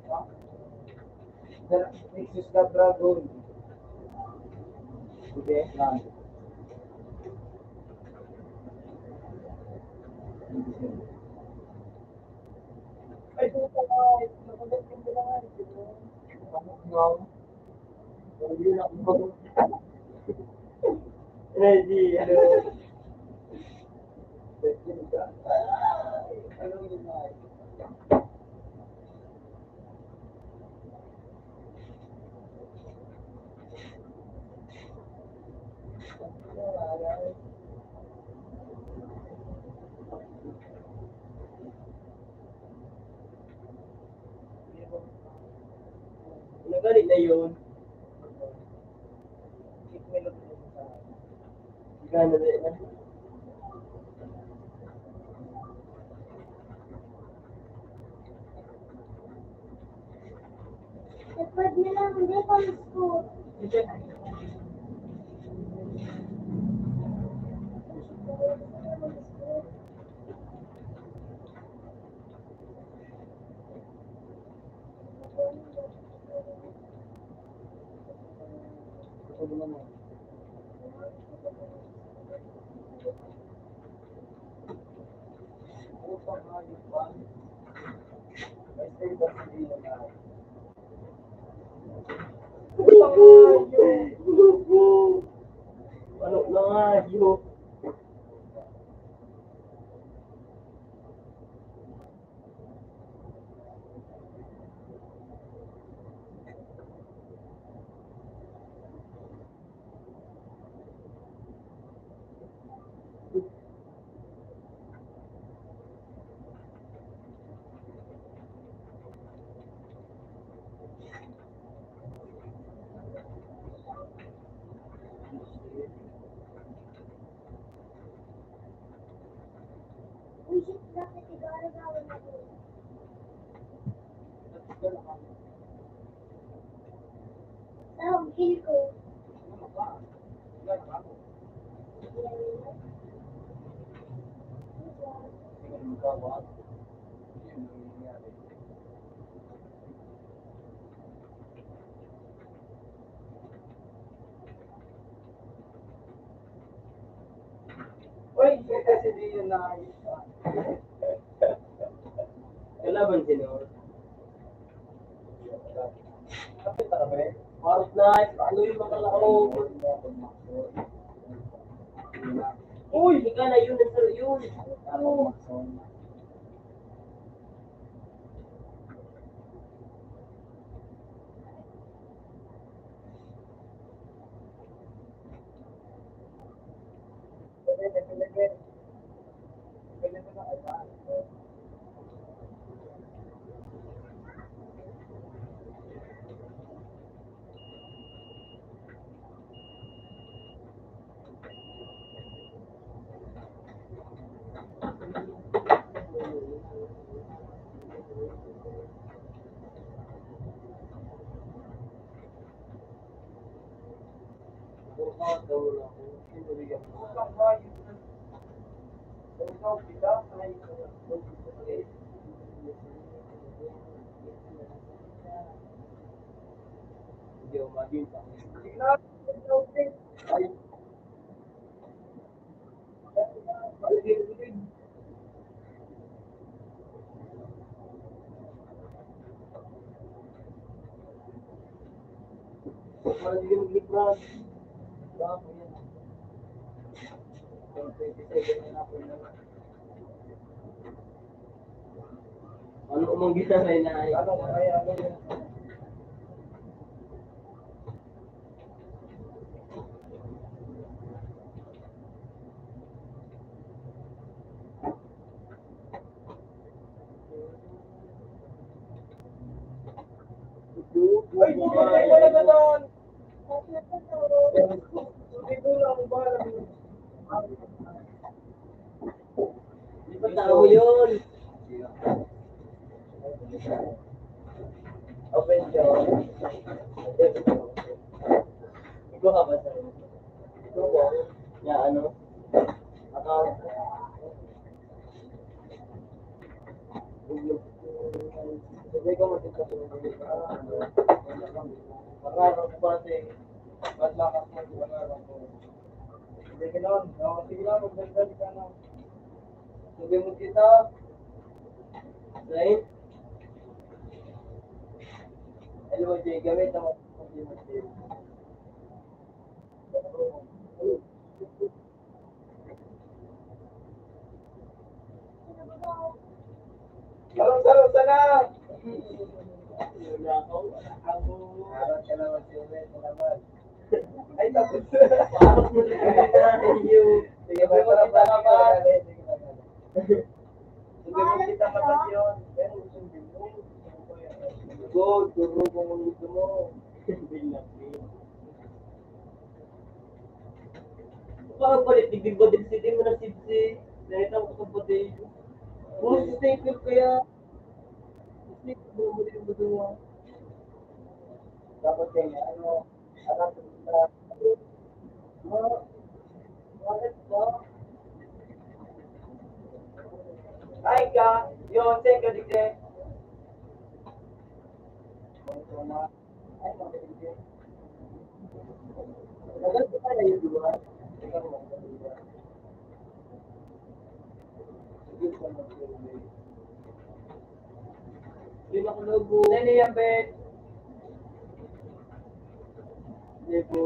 Ah. Nexus na Dragon. Sige, lang. Ay, puta, ay, nakulit yung bilangan. Ready, hello. Nagalit na yun. Gana na yun. Pwede na lang, hindi pa school. Mga hayop. Uy, kasi di yun na. Kalaban si Lord. Kapit na kami. Parang na, ano yung mga lakaw? Uy, ika na yun, sir, yun. Ano? Ano mang ginamay na ay? Ano, ay, ano yun? Ay, putang ina na naman! Di ba tao yun? Open yun. Ikaw ka ba, sir? Ikaw ba? Ya, ano? Account. Hindi ko makita sa mga, ah, ano, mararang ko ba, ate? Ba't lakas mo? Mararang ko. Hindi ka naman. No, sige lang, magdagdag ka na. Sabi mo kita. Right? Hello, Jay. Gamit ang sabi mo, Jay. Sarap-sarap sana! Ay, tapos. Sige, masarap na naman. Sige, kita ka ba yun? Go, turo kung ano gusto mo. Baka palit, digdig ba din, sige mo na sipsi. Nakita ko kapatid. Puro si Stapler kaya. Stapler mo din ba doon? Dapat kaya, ano, anak, ah, ay ka, yun, thank you, digdig. Lima ko lobo. Nene yan, Ben. Lebo.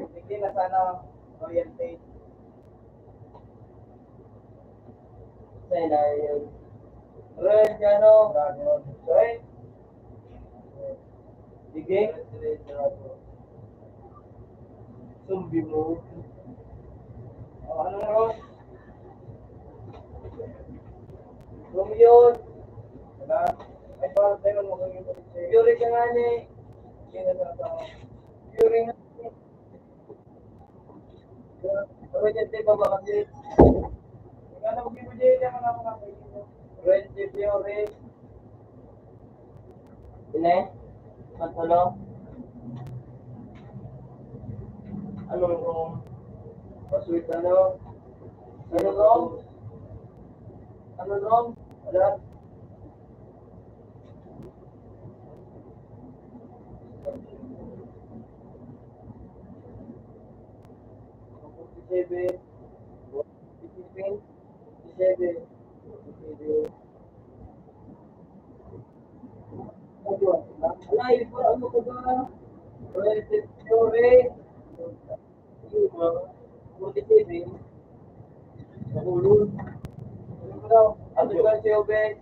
Hindi na sana royalty. Sa'yo na yun. Royalty ano? Dragon. Sorry? Sige. Zombie mo. O, anong rose? Romeo. Wala. Ay, parang tayo mo kung yung Fury ka nga ni. Fury nga ni. Pero dyan tayo baba kasi. Ikaw na mag-ibigay ka na lang mga kaibigan. Red Fury. Ine? Pantalo? Anong room? Password ano? Ano room? Ano room? Wala. Forty-seven. Forty-seven. Forty-seven. Alay, para ano ko ba? Pwede, pwede. Forty-seven. Nahulog. Ano ba si Obed?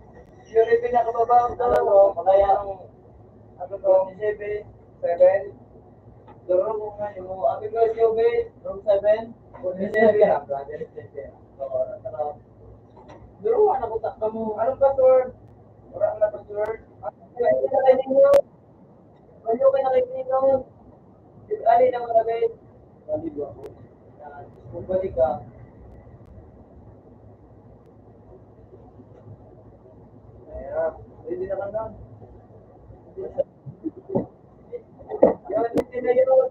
Yun yung pinakababa ang tao. Kaya ang ano to? Seven. Seven. Duro mo nga yung ano ba si Obed? Room seven. Forty-seven. Brother, seven. Oo, ano to? Duro, ano ko takta mo? Anong password? Wala na password. Ano yung Ano kayo nakikita? Dali na mga guys. Dali ba ako? Yan. Kung balik ka. Ayan. Pwede na ka na. Yan, hindi na yun.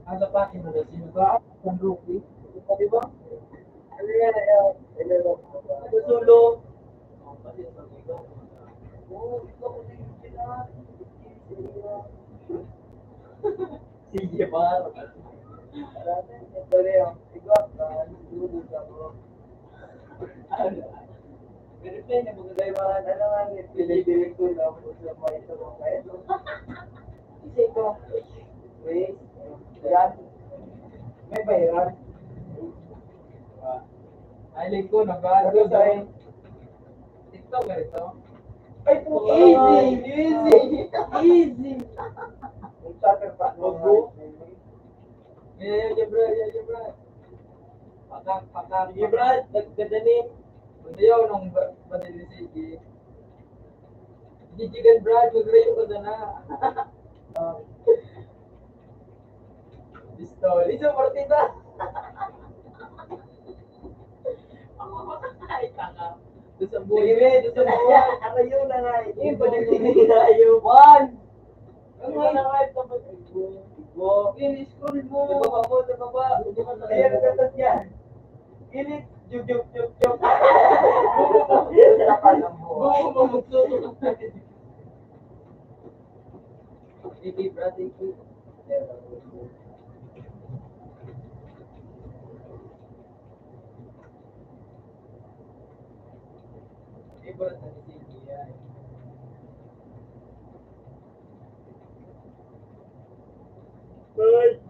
Ang lapati mo na, sino ba? Ang rookie? Di ba? Ano yan, ayan? Ano, sulo? Sige, par. Dali, ang iba, ah, sulo sa bro. Pero play na mga gaywanan, ano nga ni, pili-pili ko na po sa mga ito, mga ito. Kasi ito, wait, yan. May bayaran. Ay, lingko, nag-aano Ano sa tayo? TikTok, ganito. Ay, puta. Easy, easy, easy. Ang soccer pa, Opo. Yan, yan, yan, bro, yan, yan, bro. Pakak, pakak, Sige, pakak. Brad. Nag-, ganda ni. Ayaw nung ba-, madali, sige. Jijigan, Brad, magrayo ka na. Ah. Pistol. Isa, partida. Ay, tanga. Doon sa buhay. Sige, doon sa buhay. Ano yun na nga? Eh, pwede tayo. One. Ano nga? Ano nga? Ito ba? Ibo. Ibo. Ini-scroll mo. Sa baba mo, sa baba. Ayan, ang gatas yan. Init. Juk, juk, juk, juk. Buko mo magsusunod. Sige, brad, sige. Sige, brad, sige. Bye.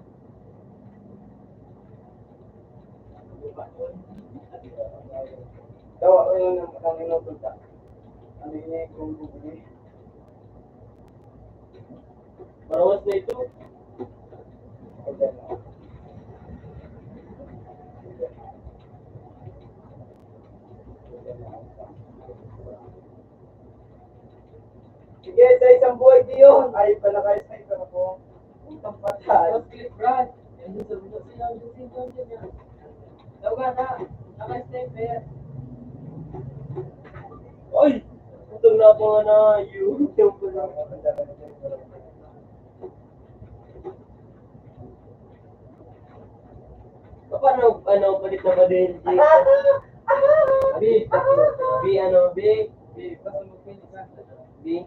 Dawa ko yun ang, ang inupunta. Ano yun yung kung bubuli? Marawas na ito. Sige, sa isang buhay, Dion. Ay, pala kayo sa isang ako. Putang patay. Mas clip, Brad. Yan yung sabi ko sa'yo, yung sabi ko sa'yo. Daw ka na. Naka-sniper. Oy! Putang na pa nga na. Yun, yung pala. Paano, ano, palit na ba din? Bi, bi, ano, bi? Bi, basta mag-finish na. Bi?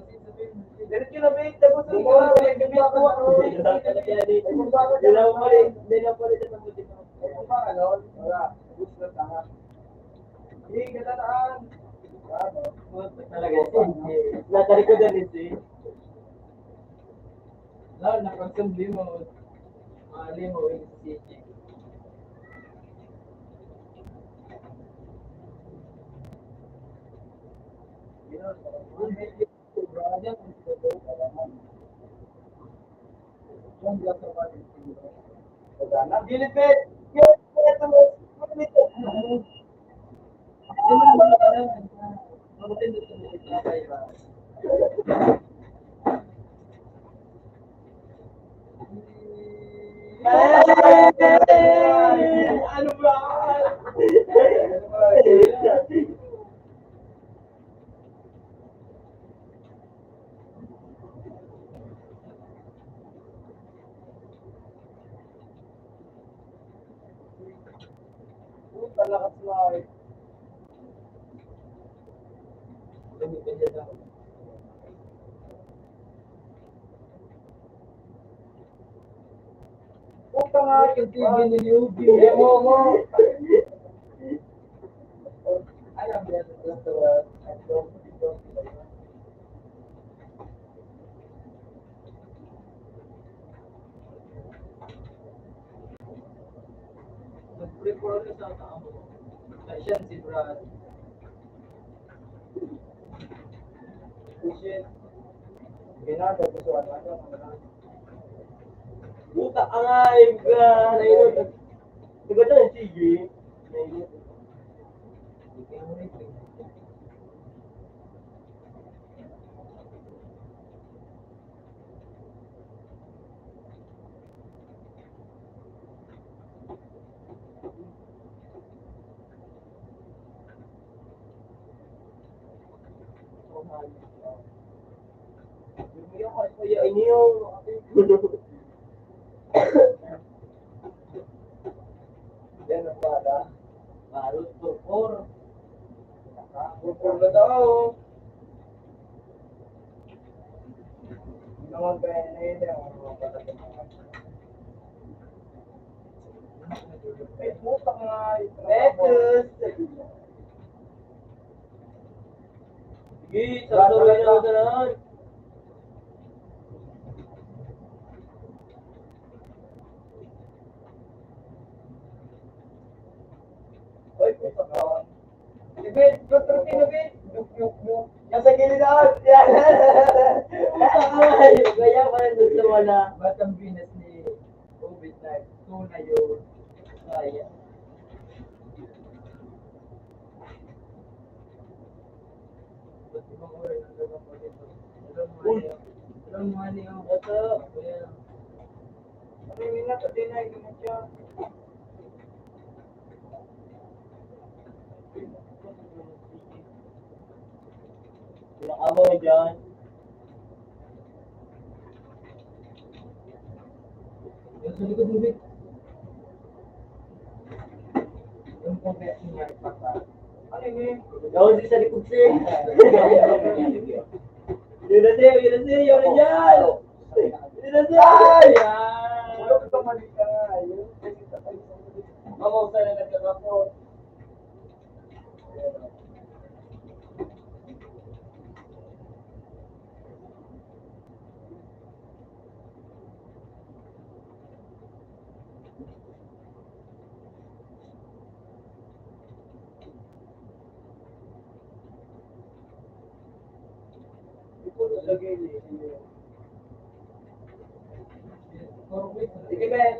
Diretso na, babe. Tapos na. Hindi na pala, hindi na pala. Hindi, ganda na. Talaga, nasa likod na rin, eh. Lalo na pag sundin mo, maaari mo, yung C G. Gilipit! Ano ba? Puta, lakas na eh. Puta nga, yung T V ni Yubi. Demo mo. Alam mo yan, nag-prepare ka sa tao. Kaya siya si Brad. Shit. Ginagawa ko sa ano, ano, ano. Puta ka nga, eh, ka, nainot. Diba ito yung sige? Nainot. Kaya inyo. Yan ang pala. Parang turkor. Turkor na daw. Naman kaya na yun, yung mga pala. Ay, puta nga. Beses. Sige, sarado na lang. Oy, puta ka. Ibig, tuturutin na, Big. Duk, duk, duk. Nasa gilid ako. Yan. Puta ka, ay. Kaya pala doon sa wala. Batang Pinas ni COVID nineteen. Ito na yun. Kaya. Uy. What's up? Pinakawa na dyan. Yung sa likod mo, Vic. Yung pagka-, ano yun? Yung di sa likod, sir. Yun na, sir. Yun na, sir. Yun na dyan. Yun na, sir. Ay! Yan. Mamaw sa na nagkakapot. Sige, Ben.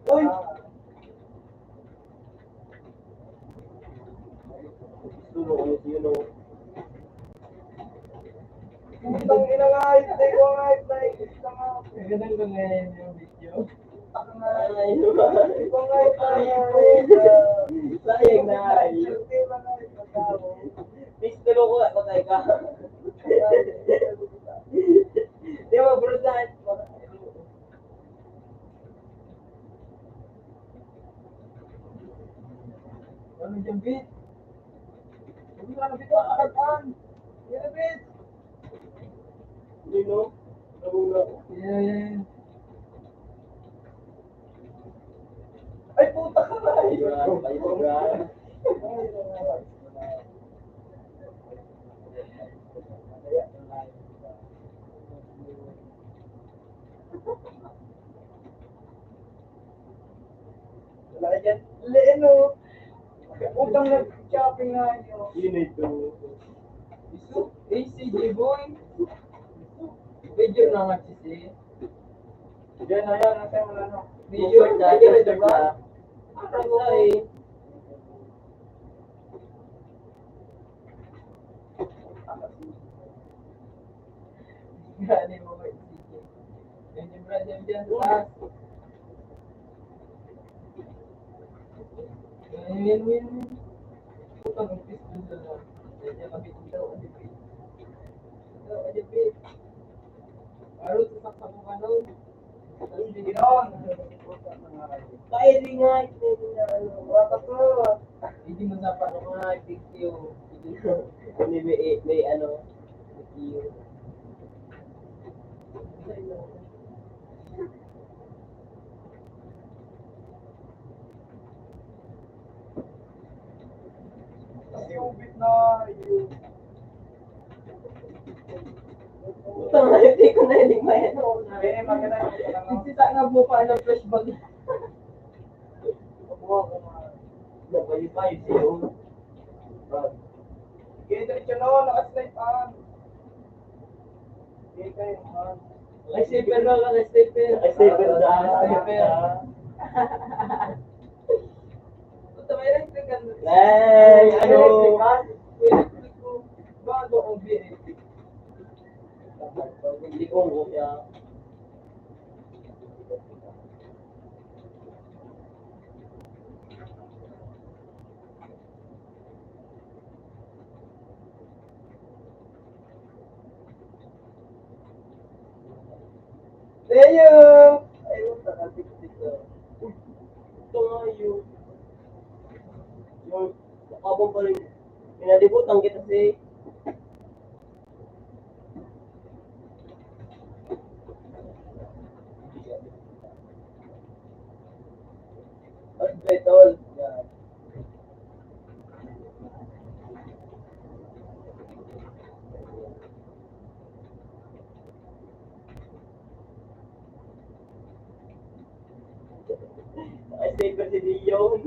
Uy! Gusto mo kung sino. Putang ina nga, hype na ikaw nga, hype na ikaw nga. Ganun ko ngayon yung video. Ay, ikaw nga, hype na ikaw. Sayang na. Miss, tulong ko nga, patay ka. Di ba, bro, dahil Ano dyan, Bit? Ano dyan, Bit? Ano, Bit? Hindi, no? Nabula ako. Yeah, yeah, yeah. Ay, puta ka na! Ay, ay, ay. Wala yan. Leen, oh. Utang nag-shopping nga yun. Yun ito. Isu, A C J boy. Medyo na nga si si. Yan na yan, nasa yung ano. Medyo na yan, diba? Ano sa eh? Gani mo ba, sige. Yan yung brad yan dyan sa taas. Win, win, win. Pag-umpis dun sa, yan yung kapit daw, kapit. Daw, kapit. Parang sasaksak mo ka nun. Firing nga, hindi na ano, wala pa to. Hindi mo sa paano nga, big deal. Hindi may, may ano, big deal. Kasi ubit na, yun. Puta nga, hindi ko na hiling may ano. Eh, maganda yung ano. Sisita nga po pa, ano, fresh bag. Napayo-payo siya, oh. Bag. Sige, diretso na, naka-slide pa. Sige, kayo, man. Ay, slipper na, naka-slipper. Ay, slipper na. Slipper. Puta, may electric ano? Ay, ano? Electric fan? Electric ko. Bago ang B A. Hindi ko mo siya. Leo! Ayun, nakatik-tik na. Uy, ito nga yun. Yung, nakabang pa rin. Pinalibutan kita si Ay, tol. Yan. Ay, saver si Dion.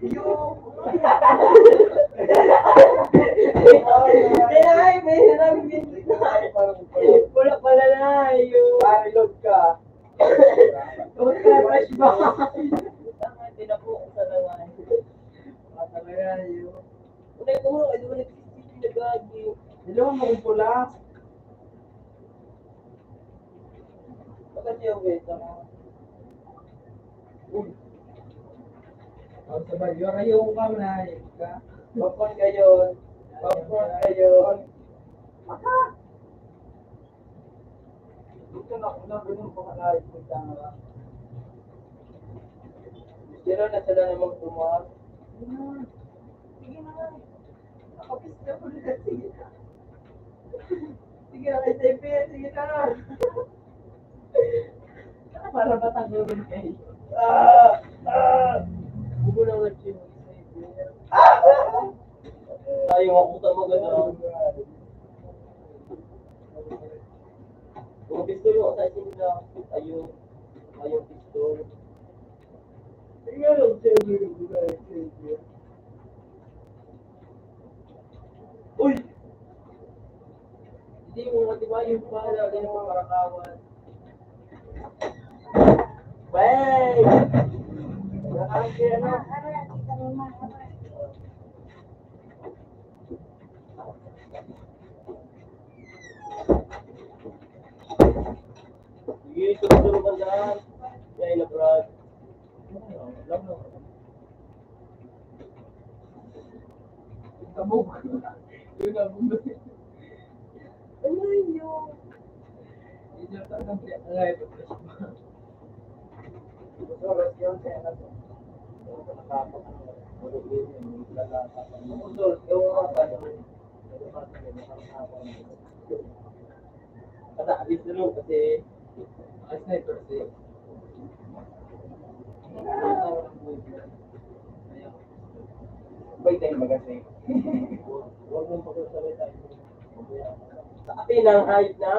Dion! Ay, ay, may hirap yung pinto na. Wala pala na, yun. Reload ka. Huwag ka, flashback. Tama, tinapo ko sa lawan. Wala talaga, yun. Unay ko, ay, wala nagsisisi na gagi. Hello, mo kung pula. Bakit yung wait ako? Uy. Ang sabay, yung ayaw ko ka, manahimik ka. Bakit kayo? Bakit kayo? Maka! Ito na, una, ganun pa ka na, ito na. Sila na sila namang tumawag. Sige na nga. Nakapis na po na. Sige na. Sige na, S F P, sige na. Para matanggal din kayo. Ah! Ah! Bubo na nga, Jim. Ah! Ay, yung ako tama ka na. Mga pistol mo, sa isin na. Ayun. Ayun, pistol. Tingnan ang siyempre ng mga siyempre. Uy! Hindi mo matiba yung pala, hindi mo marakawan. Wey! Nakakasya na. Sige, sunod-sunod ang daan. Yan, na, Brad. Tabog. Yun ang bumili. Ano yun? Yun yung talagang pinakalayo. Oras yun, kaya na to. Kada alis na lang kasi ang sniper kasi. May time magazine. Huwag mong pagkasalita. Sa atin ang hype na.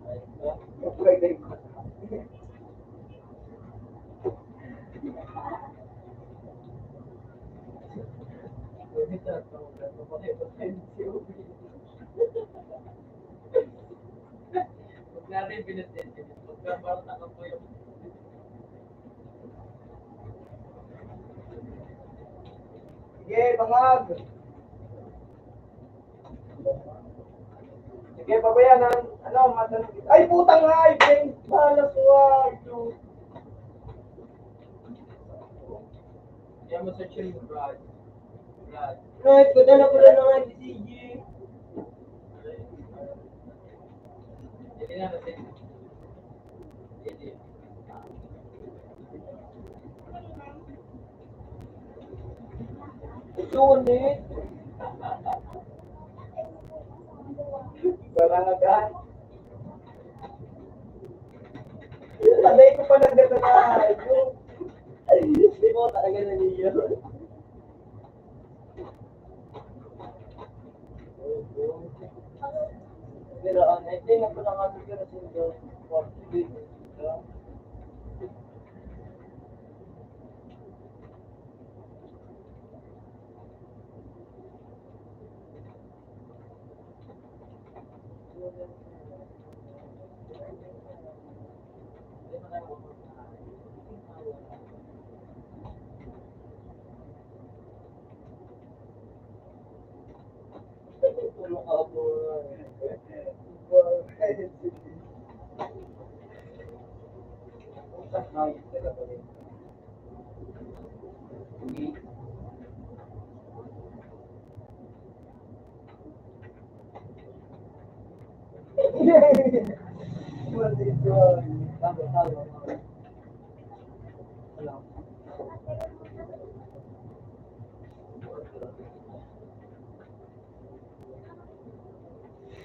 Hype na. May time. Pwede na ito. Pwede na ito. Huwag natin pinatensya. Huwag ka parang nakapuyok. Sige, bangag. Sige, pabayan ang, ano, matan-, ay, putang ay, Ben, bahala ko, ah, ito. Kaya mo search yung Brad. Brad. Right, padala ko na lang ang C G. Hindi na natin. Hindi. Ito, ulit. Barangay. Sabay ko pa nagdadala. Ay, hindi mo talaga nangyayari. Pero ang ending na pala kami, pero sa inyo,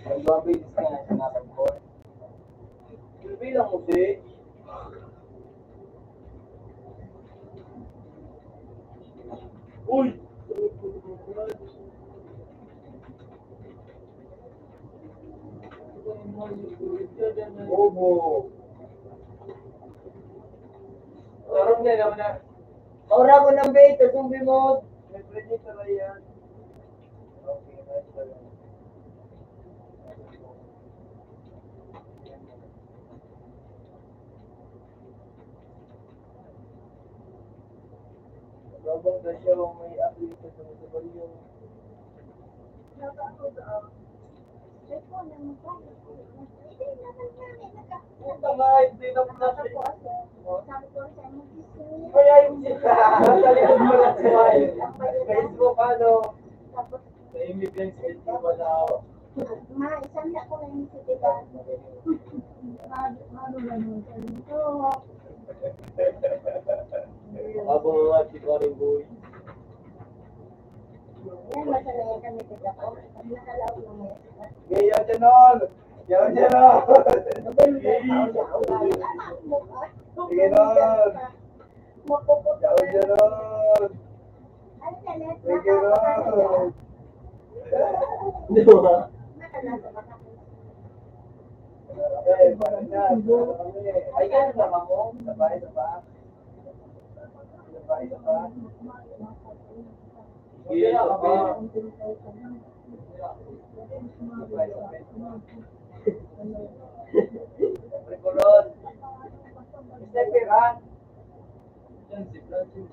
Ang mga business na sinasabi ko. Bilang mo, si Uy! Bobo! Tarong na naman na. Maura ko ng bait, zombie mode. May predator na yan. Lobong na siya, may apoy sa mga sabalyo. Puta nga, hindi na pala. Kaya yung sa likod mo na smile. Facebook, ano? Tahimik lang sa Facebook, wala ako. Ma, isang na ko lang yung sitiban. Ano na naman sa ito? Abang nga si Paring Boy. Yan, masalayan kami sa Japan. Ang nakalaot ng mga sila. Ngayon, Janol! Yaw, Janol! Sige, Janol! Yaw, Janol! Sige, Janol! Di ba? Ay, ano naman mo? Sabay, sabay.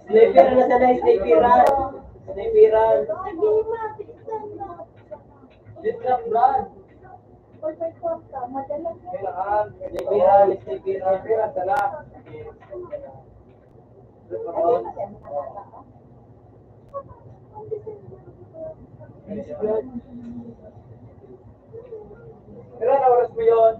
Sniper na sana, sniper. Sniper. Sniper, sniper. Ilan na oras mo yun?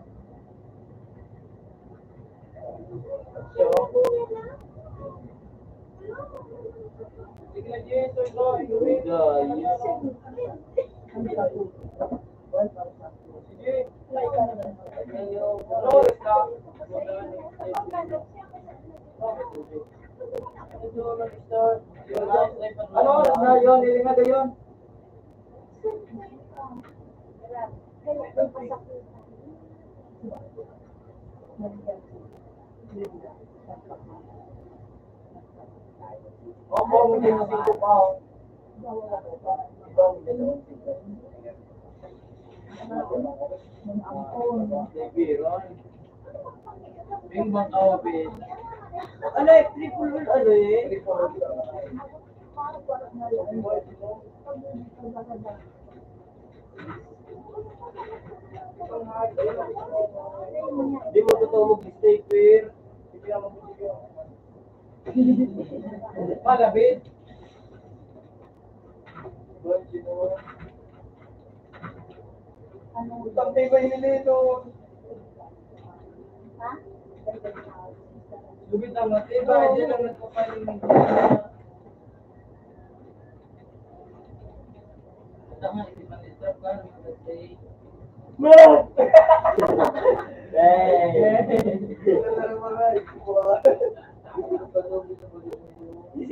Ano oras na yun? Ilinga na yun. Opo, may singko pa, oh. Bing bang awa, be? Ano, eh, triple win, ano, eh? Di mo totoo mag-stay fair. Palabit. Ang tibay ni Lito. Lubid ang matibay, di lang nagpapaling. Hey.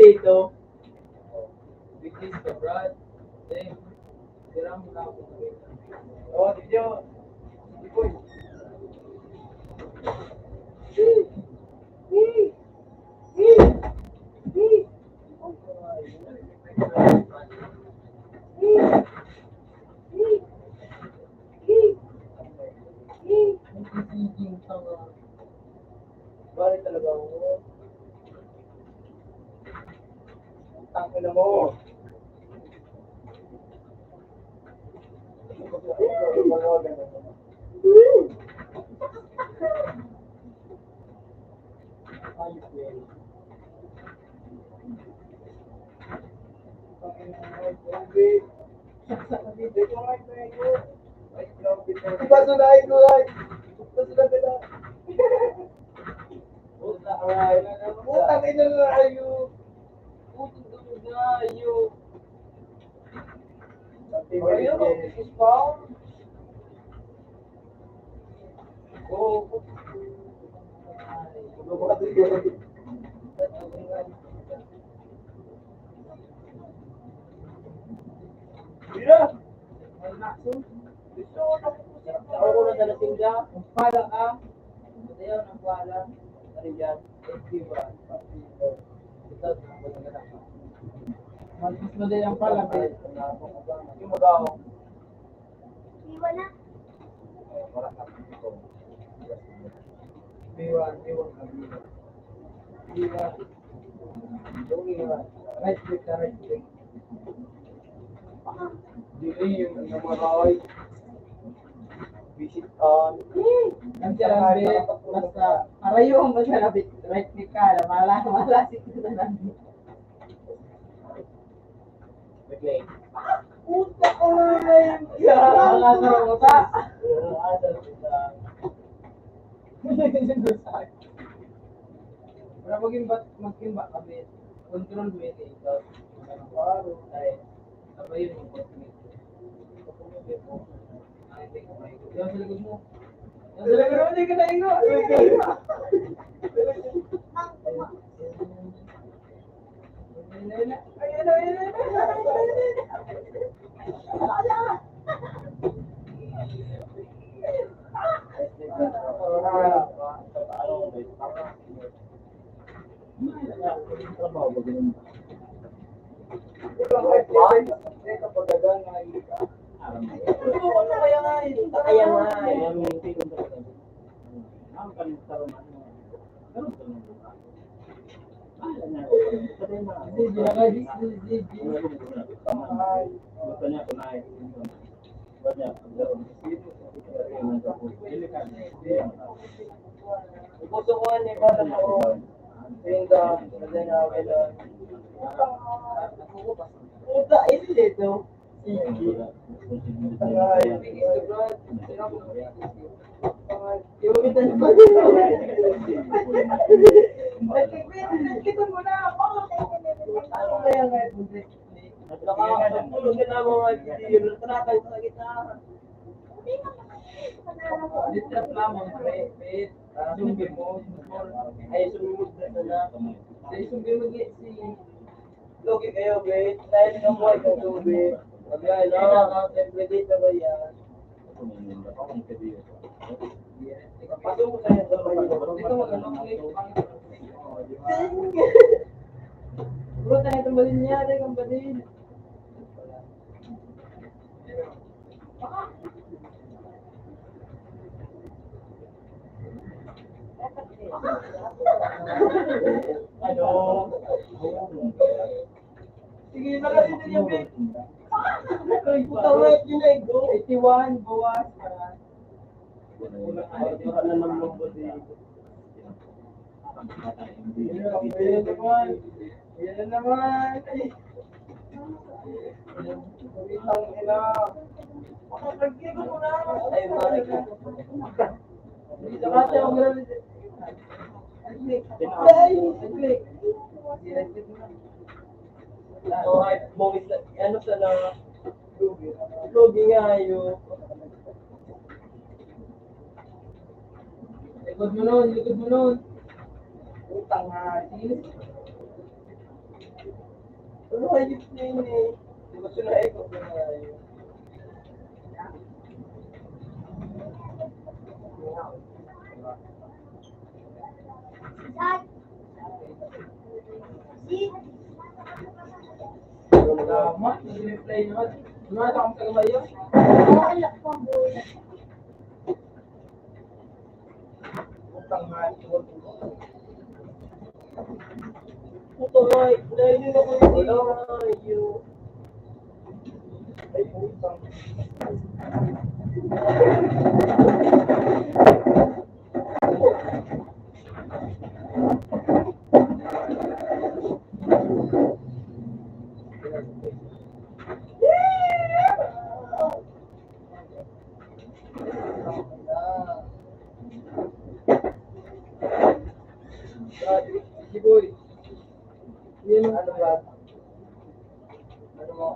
Ito. Big kiss ka, Brad. Thanks. Tira mo na ako. Oh, video. Ikoy. Balik talaga ako. Tangina mo. Ipasunay ko, ay. Ipasunay ko na. Puta, ay. Putang ina na, ayo. Putang ina na, ayo. Ayo, this is found. Oo. Mira! Ako na sa natinda. Ang pala ka. Matayaw ng pala. Ano yan? Diba? Mas madali ang pala, eh. Yung magaw. Iwan na. Iwan, iwan kami. Iwan. Right click ka, right click. Dili yung ano, maray. Visit on. Ang tiyan, be, basta, arayo ang masarap, right click ka, lamala, lamala, si Replay. Puta ko na yun. Wala sa utak. Wala maging bat-, maging ba kami? Control mo yun eh, ikaw. Ay, sabay yun yung control. Ay, hindi ko maigo. Yan sa likod mo. Yan sa likod mo, hindi ka naigo. Ayan nga, ayan nga. Gusto ko ni Bata Moro. Tinda, tinda na ako. Puta, ito dito. Sige. Ay, Logi kayo, be. Dahil ng buhay ng tubig. Pag yan, no? Siyempre, dito ba yan? Pasok mo sa inyo, sa bayo. Dito, mag-ano, mag-ano. Bro, tayo itong balin niya, tayo itong balin. Ano? Sige, marami din yung big. Ay, puta, wait, yun ay go. Eighty-one, bawas. Wala na naman po si Ayan na naman. Ayan na naman. Ay. Putang ina. Ay, pare ka. Ay, ay, ay. Alright, boys, ano sa na? Lugi nga yun. Likod mo nun, likod mo nun. Putang hayop. Ano hayop na yun eh? Di ba sila ikot na hayop? Tama, nag-reply naman. Wala akong tagabayo. Putang hayop. Puta, ay, dahil yun ako yung ay, yun. Ay, putang. Sige, boy. Yan ang ano ba? Ano mo?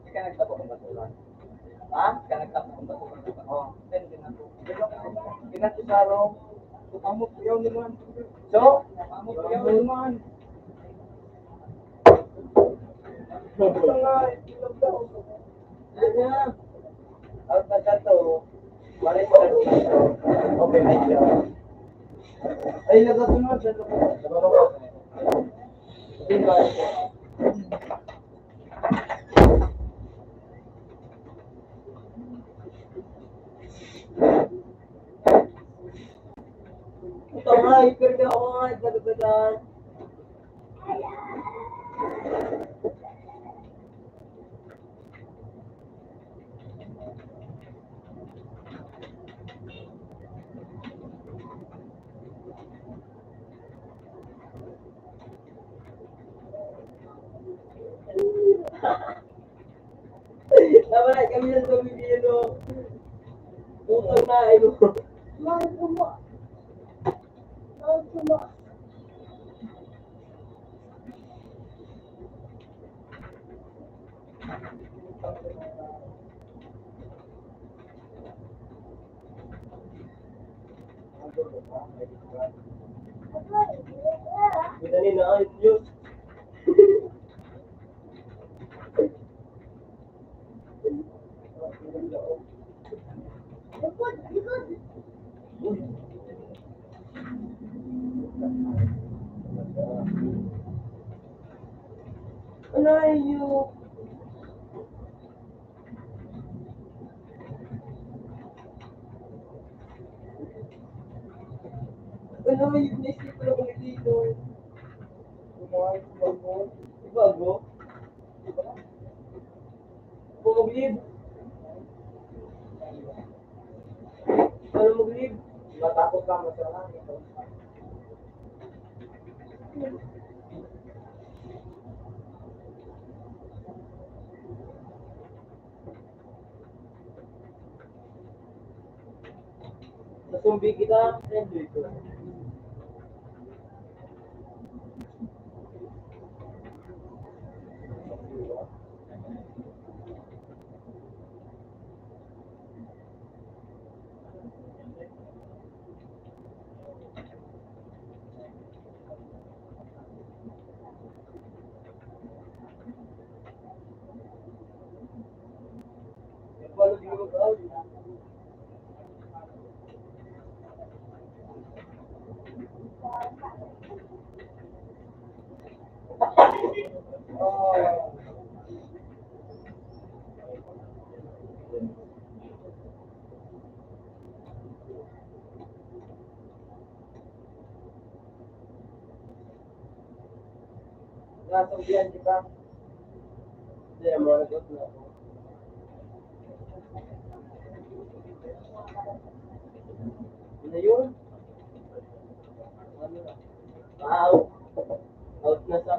Ika nagtapok ng basura. Ha? Ika nagtapok ng basura. Oh. Then, ginagawa. Ginagawa sa araw. Pamot, yaw naman. So? Pamot, yaw naman. Out na siya to. Maray pa lang siya. Okay na siya. Ay, nagkasunod siya. Nabababa. Di ba? Ay, pero ako nga, nagagadahan. Tama na, kami na sa bibiyano. Utang na, ay mo. Mahal ko mo. Mahal ko mo. Kita ni na, ay, Diyos. Ano yung Ano yung naisip ko lang dito? Bago? Bago? Kung mag-leave. Ano mag-leave? Matakot ka, masama. Nasumbi kita, enjoy ko. Nasumbihan kita. Hindi, ang mga nag-out na ako. Yun na yun. Ano na? Wow! Out na sa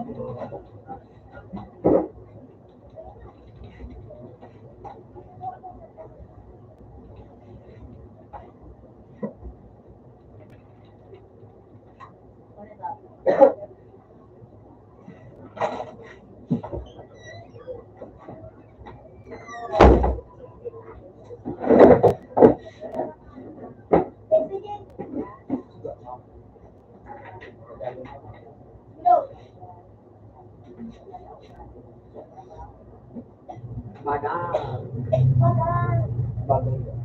Bagal. Bagal. Bagal.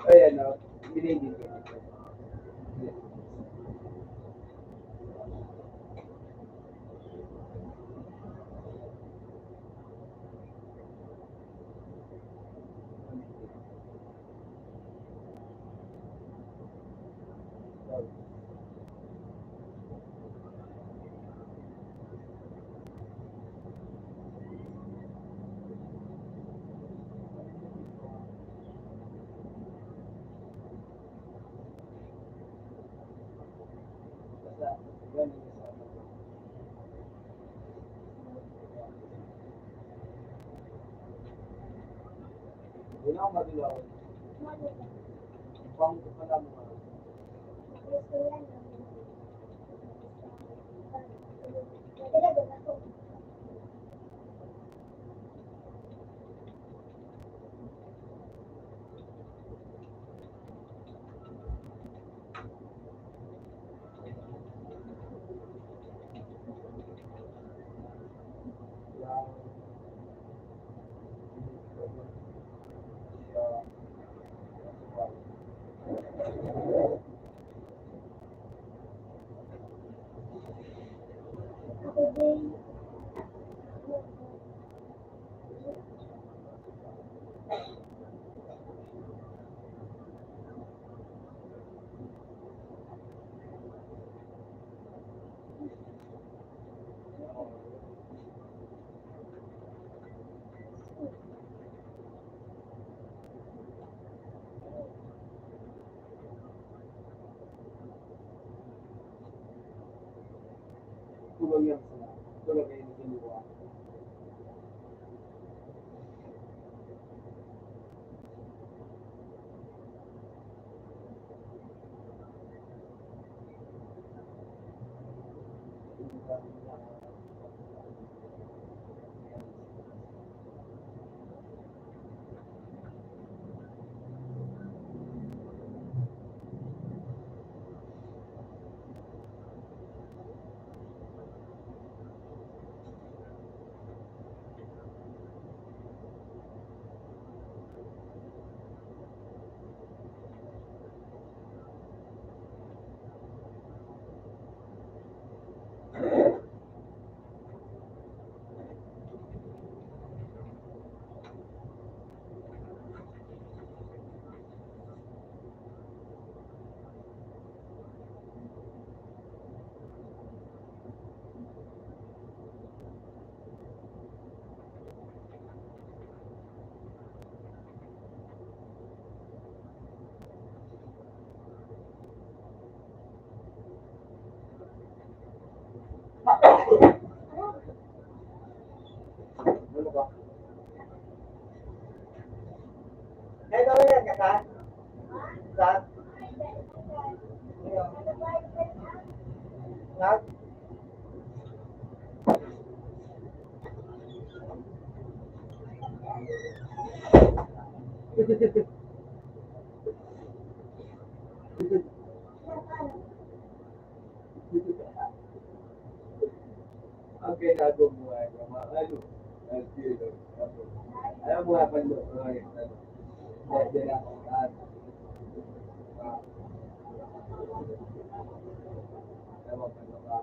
Ayan, no? Binigyan ko. Tulong yan sa, tulong yan sa inyo. Ang ginagawa mo ay mga ano, ang sino, ano, alam mo nga ba yung mga ano, dahil din ako, ah, ah, ewan ko na ba.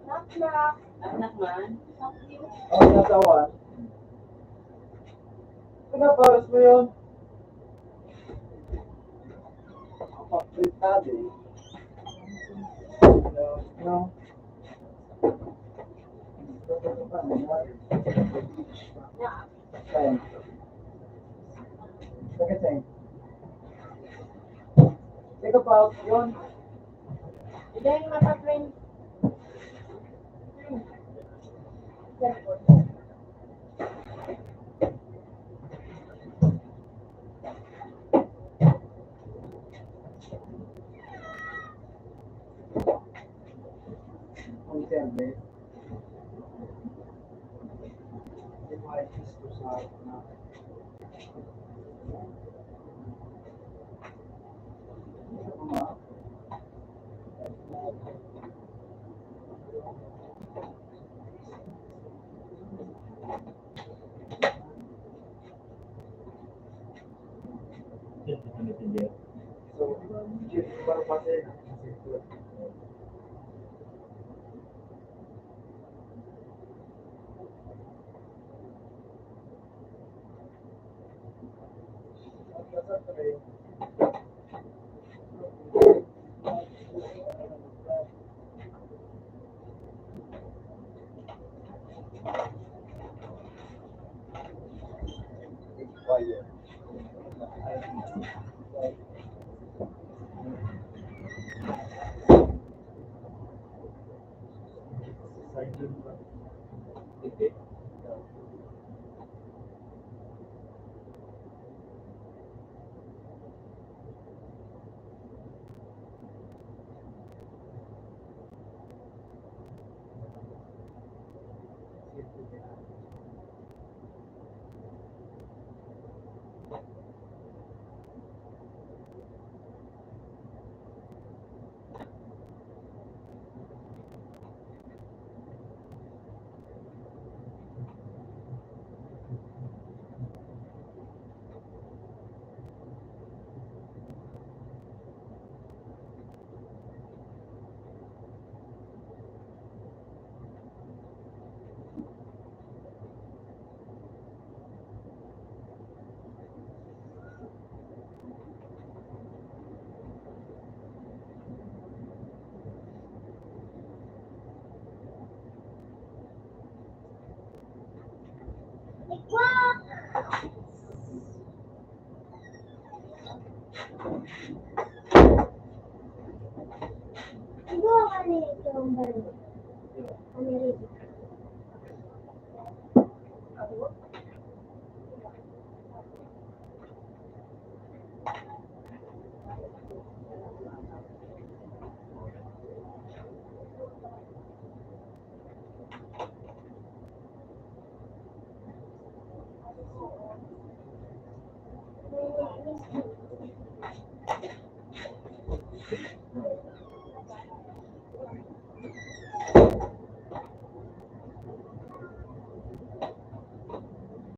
Knock, knock. Knock, knock man. Ang natawa. Ano, pares mo yun? Ang pagpintado. No. Ten. Second ten. Take a pause. Yun. Hindi, yung mata, friend. Ang service.